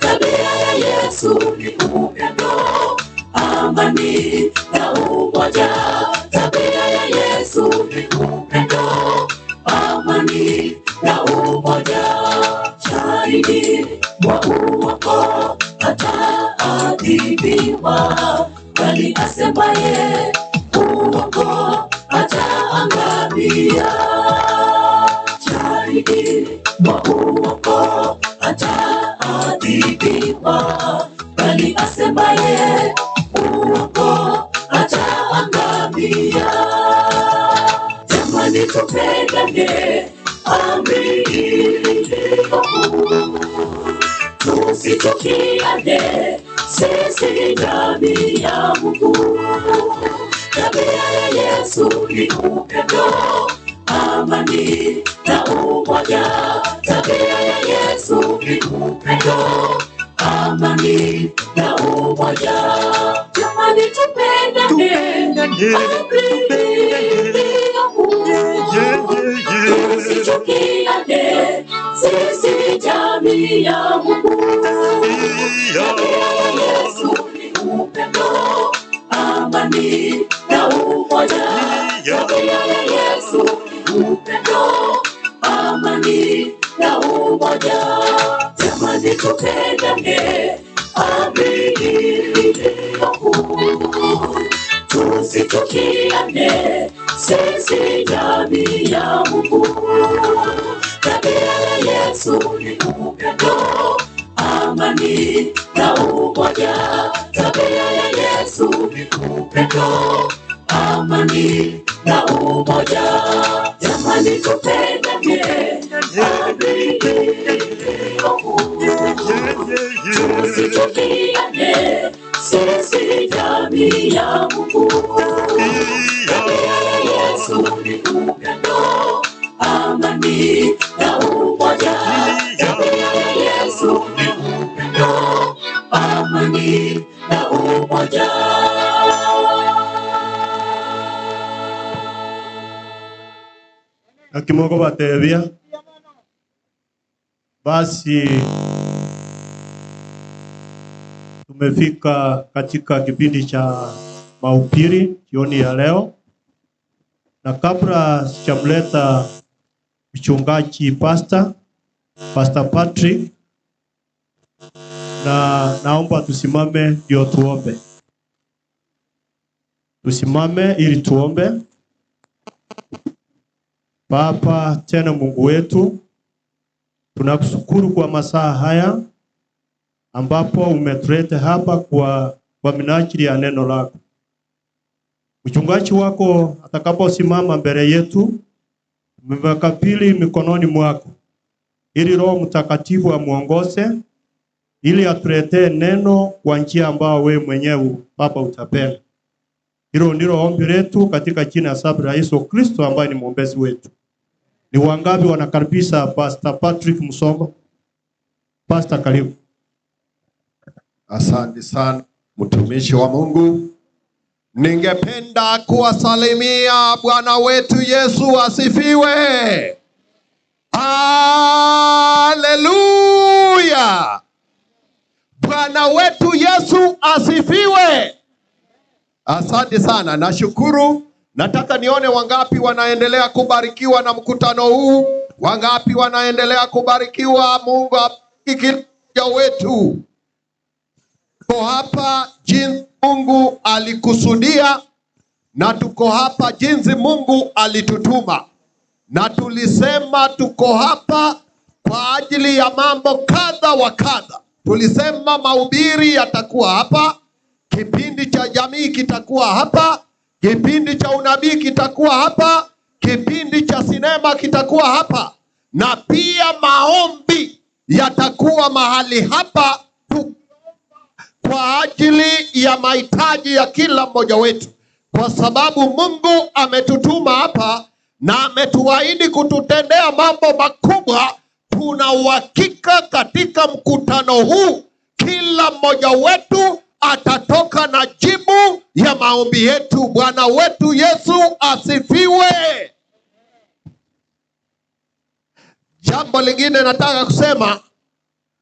Tabia ya Yesu ni upendo, amani na umoja. Tabia ya Yesu ni upendo, amani na umoja. Shahidi wa uongo hataadhibiwa, bali asemaye uongo ataangamia. Shahidi wa uongo hataadhibiwa, bali asemaye uongo ataangamia. Jamani, tupendane, amri ndiyo kuu. Tusichukiane, sisi jamii ya Mungu. Tabia ya Yesu ni upendo, amani na umoja. Tabia ya Yesu ni upendo, amani na umoja. Jamani, tupendane, amri ndiyo kuu. Tusichukiane, sisi jamii ya Mungu. Tabia ya Yesu ni upendo, amani na umoja. Tabia ya Yesu ni upendo, amani na umoja. Jamani, tupendane, amri ndiyo kuu. Tusichukiane, sisi jamii ya Mungu. Tabia ya Yesu ni upendo, amani na umoja. Tabia ya Yesu ni upendo, amani na umoja. Jamani, tupendane, amri ndiyo kuu. Tusichukiane, sisi jamii ya Mungu. Tabia ya Yesu ni upendo, amani na umoja. Tabia ya Yesu ni upendo, amani na umoja. Akimoko batebia basi, tumefika katika kipindi cha mahubiri jioni ya leo, na kabla sijamleta mchungaji Pastor Patrick, na naomba tusimame ndio tuombe. Tusimame ili tuombe. Baba tena Mungu wetu, tunakushukuru kwa masaa haya ambapo umetuleta hapa kwa, kwa minajili ya neno lako. Mchungaji wako atakaposimama mbele yetu, tumekabidhi mikononi mwako ili Roho Mtakatifu amuongoze ili atuletee neno kwa njia ambayo wewe mwenyewe Baba utapenda. Hilo ndilo ombi letu katika jina la sababu la Yesu Kristo ambaye ni mwombezi wetu. Ni wangapi wanakaribisha Pastor Patrick Musongo? Pastor, karibu. Asante sana mtumishi wa Mungu. Ningependa kuwasalimia Bwana wetu Yesu asifiwe. Haleluya! Bwana wetu Yesu asifiwe. Asante sana, nashukuru. Nataka nione wangapi wanaendelea kubarikiwa na mkutano huu, wangapi wanaendelea kubarikiwa. Mungu abariki kila mmoja wetu. Tuko hapa jinsi Mungu alikusudia na tuko hapa jinsi Mungu alitutuma, na tulisema tuko hapa kwa ajili ya mambo kadha wa kadha. Tulisema mahubiri yatakuwa hapa, kipindi cha jamii kitakuwa hapa, kipindi cha unabii kitakuwa hapa, kipindi cha sinema kitakuwa hapa, na pia maombi yatakuwa mahali hapa tu kwa ajili ya mahitaji ya kila mmoja wetu, kwa sababu Mungu ametutuma hapa na ametuahidi kututendea mambo makubwa. Tuna uhakika katika mkutano huu kila mmoja wetu atatoka na jibu ya maombi yetu. Bwana wetu Yesu asifiwe. Jambo lingine nataka kusema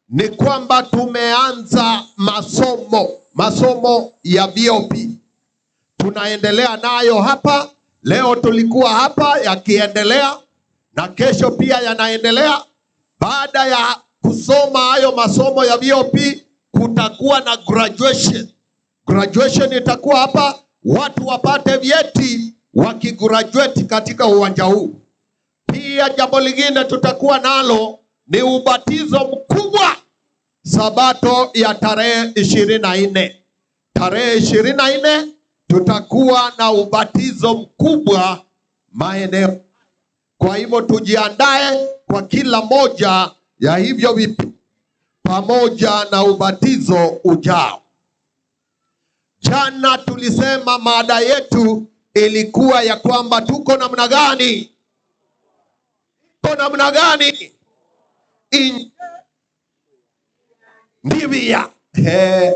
ni kwamba tumeanza masomo, masomo ya VOP tunaendelea nayo hapa. Leo tulikuwa hapa yakiendelea, na kesho pia yanaendelea. Baada ya kusoma hayo masomo ya VOP, kutakuwa na graduation. Graduation itakuwa hapa, watu wapate vyeti wakigraduate katika uwanja huu. Pia jambo lingine tutakuwa nalo ni ubatizo mkubwa Sabato ya tarehe 24. Tarehe 24 tutakuwa na ubatizo mkubwa maeneo. Kwa hivyo tujiandae kwa kila moja ya hivyo vipi pamoja na ubatizo ujao. Jana tulisema mada yetu ilikuwa ya kwamba tuko namna gani, tuko namna gani In ndivya Eh,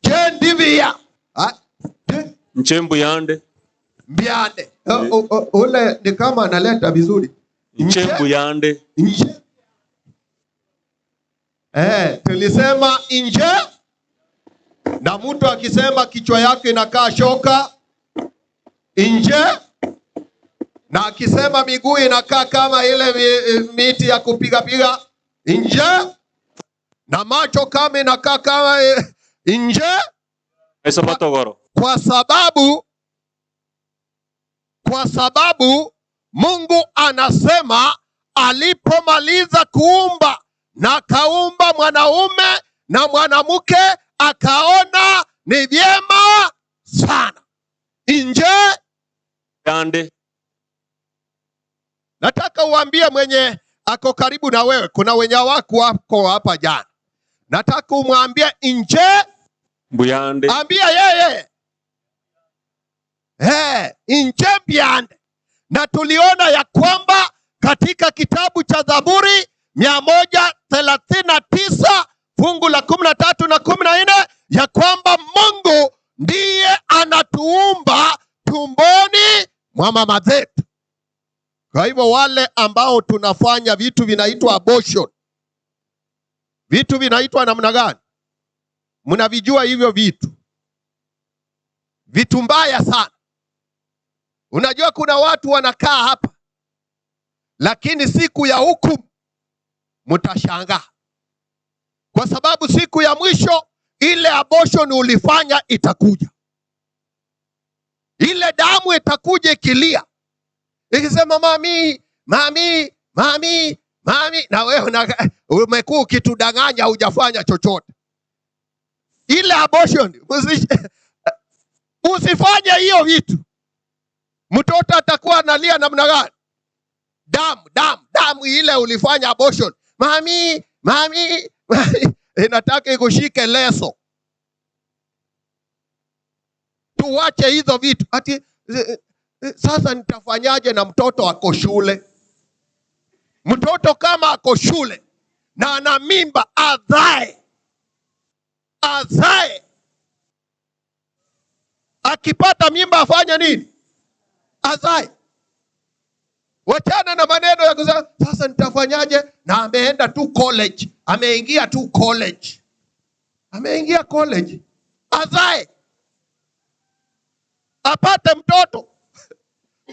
je ndivya Ah, je, Nchembu yande. mbyande Eh, ule ni kama analeta vizuri Nchembu yande. Nje. Tulisema nje, na mtu akisema kichwa yake inakaa shoka nje, na akisema miguu inakaa kama ile miti ya kupiga piga nje, na macho kama inakaa kama nje, Esobatogoro. kwa sababu kwa sababu Mungu anasema alipomaliza kuumba na akaumba mwanaume na mwanamke, akaona ni vyema sana. Nje Yande. Nataka uambie mwenye ako karibu na wewe, kuna wenye wako wako hapa jana. Nataka umwambie nje Mbuyande. Ambia yeye nje mbyande. Na tuliona ya kwamba katika kitabu cha Zaburi 139 fungu la 13 na 14 ya kwamba Mungu ndiye anatuumba tumboni mwa mama zetu. Kwa hivyo wale ambao tunafanya vitu vinaitwa abortion, vitu vinaitwa namna gani? Mnavijua hivyo vitu, vitu mbaya sana. Unajua kuna watu wanakaa hapa, lakini siku ya hukumu mtashangaa, kwa sababu siku ya mwisho ile abortion ulifanya itakuja, ile damu itakuja ikilia, Ikisema mami, mami, mami, mami, na wewe umekuwa ukitudanganya, hujafanya chochote. Ile abortion, usifanye hiyo vitu. Mtoto atakuwa analia namna gani? Damu, damu, damu ile ulifanya abortion. Mami, mami, mami, inataka ikushike leso. Tuwache hizo vitu. Ati sasa nitafanyaje na mtoto ako shule? Mtoto kama ako shule na ana mimba, adhae. Azae. Akipata mimba afanye nini? Azae. Wachana na maneno ya kusema sasa nitafanyaje, na ameenda tu college, ameingia tu college. Ameingia college. Azae. Apate mtoto.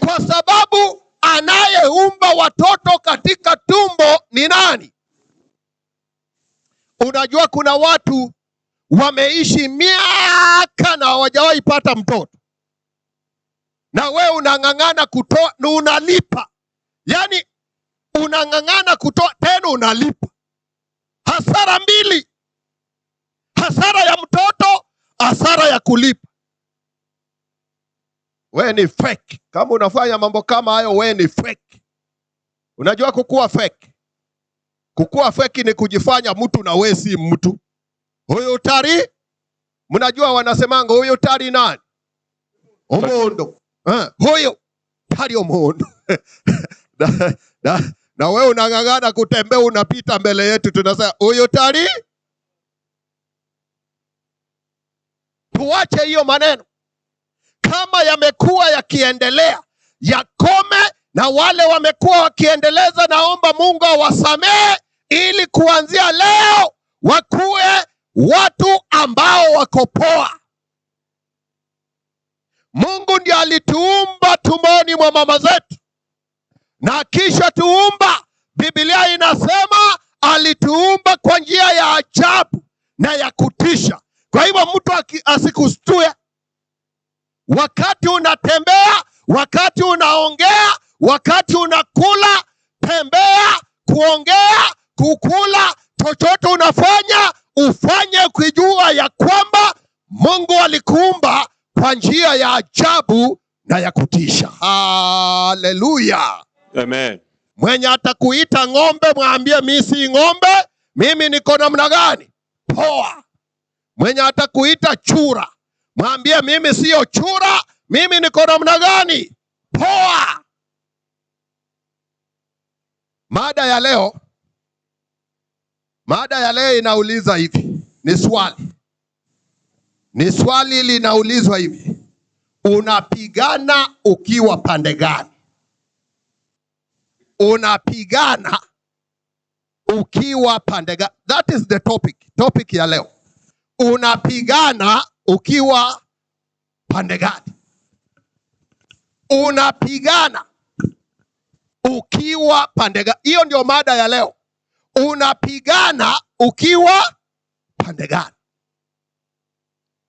Kwa sababu anayeumba watoto katika tumbo ni nani? Unajua kuna watu wameishi miaka na hawajawahi pata mtoto. Na wewe unang'ang'ana kutoa na unalipa. Yaani unang'ang'ana kutoa tena unalipa. Hasara mbili. Hasara ya mtoto, hasara ya kulipa. We ni fake. Kama unafanya mambo kama hayo, we ni fake. Unajua kukua fake? Kukua fake ni kujifanya mtu na we si mtu. Huyu tari, mnajua wanasemanga huyu tari nani? Omondo. Huyu tari omondo. Na wewe unang'ang'ana kutembea, unapita mbele yetu, tunasema huyu tari. Tuache hiyo maneno. Kama yamekuwa yakiendelea, yakome, na wale wamekuwa wakiendeleza, naomba Mungu awasamee ili kuanzia leo wakuwe watu ambao wako poa. Mungu ndiye alituumba tumboni mwa mama zetu. Na kisha tuumba, Biblia inasema alituumba kwa njia ya ajabu na ya kutisha. Kwa hivyo mtu asikushtue. Wakati unatembea, wakati unaongea, wakati unakula, tembea, kuongea, kukula, chochote unafanya, ufanye ukijua ya kwamba Mungu alikuumba kwa njia ya ajabu na ya kutisha. Haleluya. Amen. Mwenye atakuita ng'ombe mwambie mimi si ng'ombe, mimi niko namna gani? Poa. Mwenye atakuita chura mwambie mimi sio chura, mimi niko namna gani? Poa. Mada ya leo, mada ya leo inauliza hivi, ni swali. Ni swali linaulizwa hivi. Unapigana ukiwa pande gani? Unapigana ukiwa pande gani? That is the topic. Topic ya leo. Unapigana ukiwa pande gani? Unapigana ukiwa pande gani? Hiyo ndio mada ya leo. Unapigana ukiwa pande gani?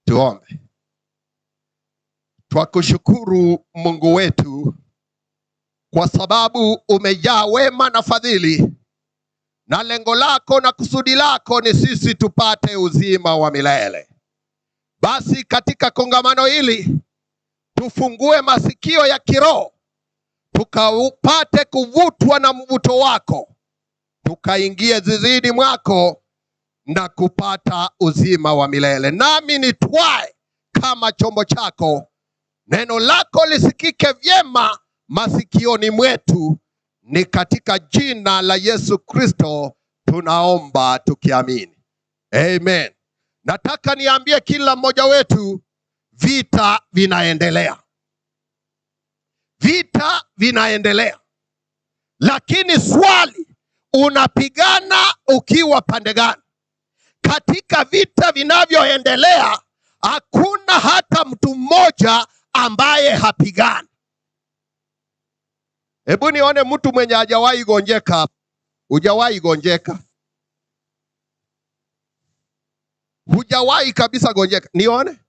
Tuombe. Twakushukuru Mungu wetu kwa sababu umejaa wema na fadhili, na lengo lako na kusudi lako ni sisi tupate uzima wa milele. Basi katika kongamano hili tufungue masikio ya kiroho, tukapate kuvutwa na mvuto wako, tukaingie zizini mwako na kupata uzima wa milele. Nami nitwae kama chombo chako, neno lako lisikike vyema masikioni mwetu. Ni katika jina la Yesu Kristo tunaomba tukiamini. Amen. Nataka niambie kila mmoja wetu, vita vinaendelea. Vita vinaendelea. Lakini swali, unapigana ukiwa pande gani? Katika vita vinavyoendelea, hakuna hata mtu mmoja ambaye hapigani. Hebu nione mtu mwenye hajawahi gonjeka. Hujawahi gonjeka? Hujawahi kabisa gonjeka? Nione.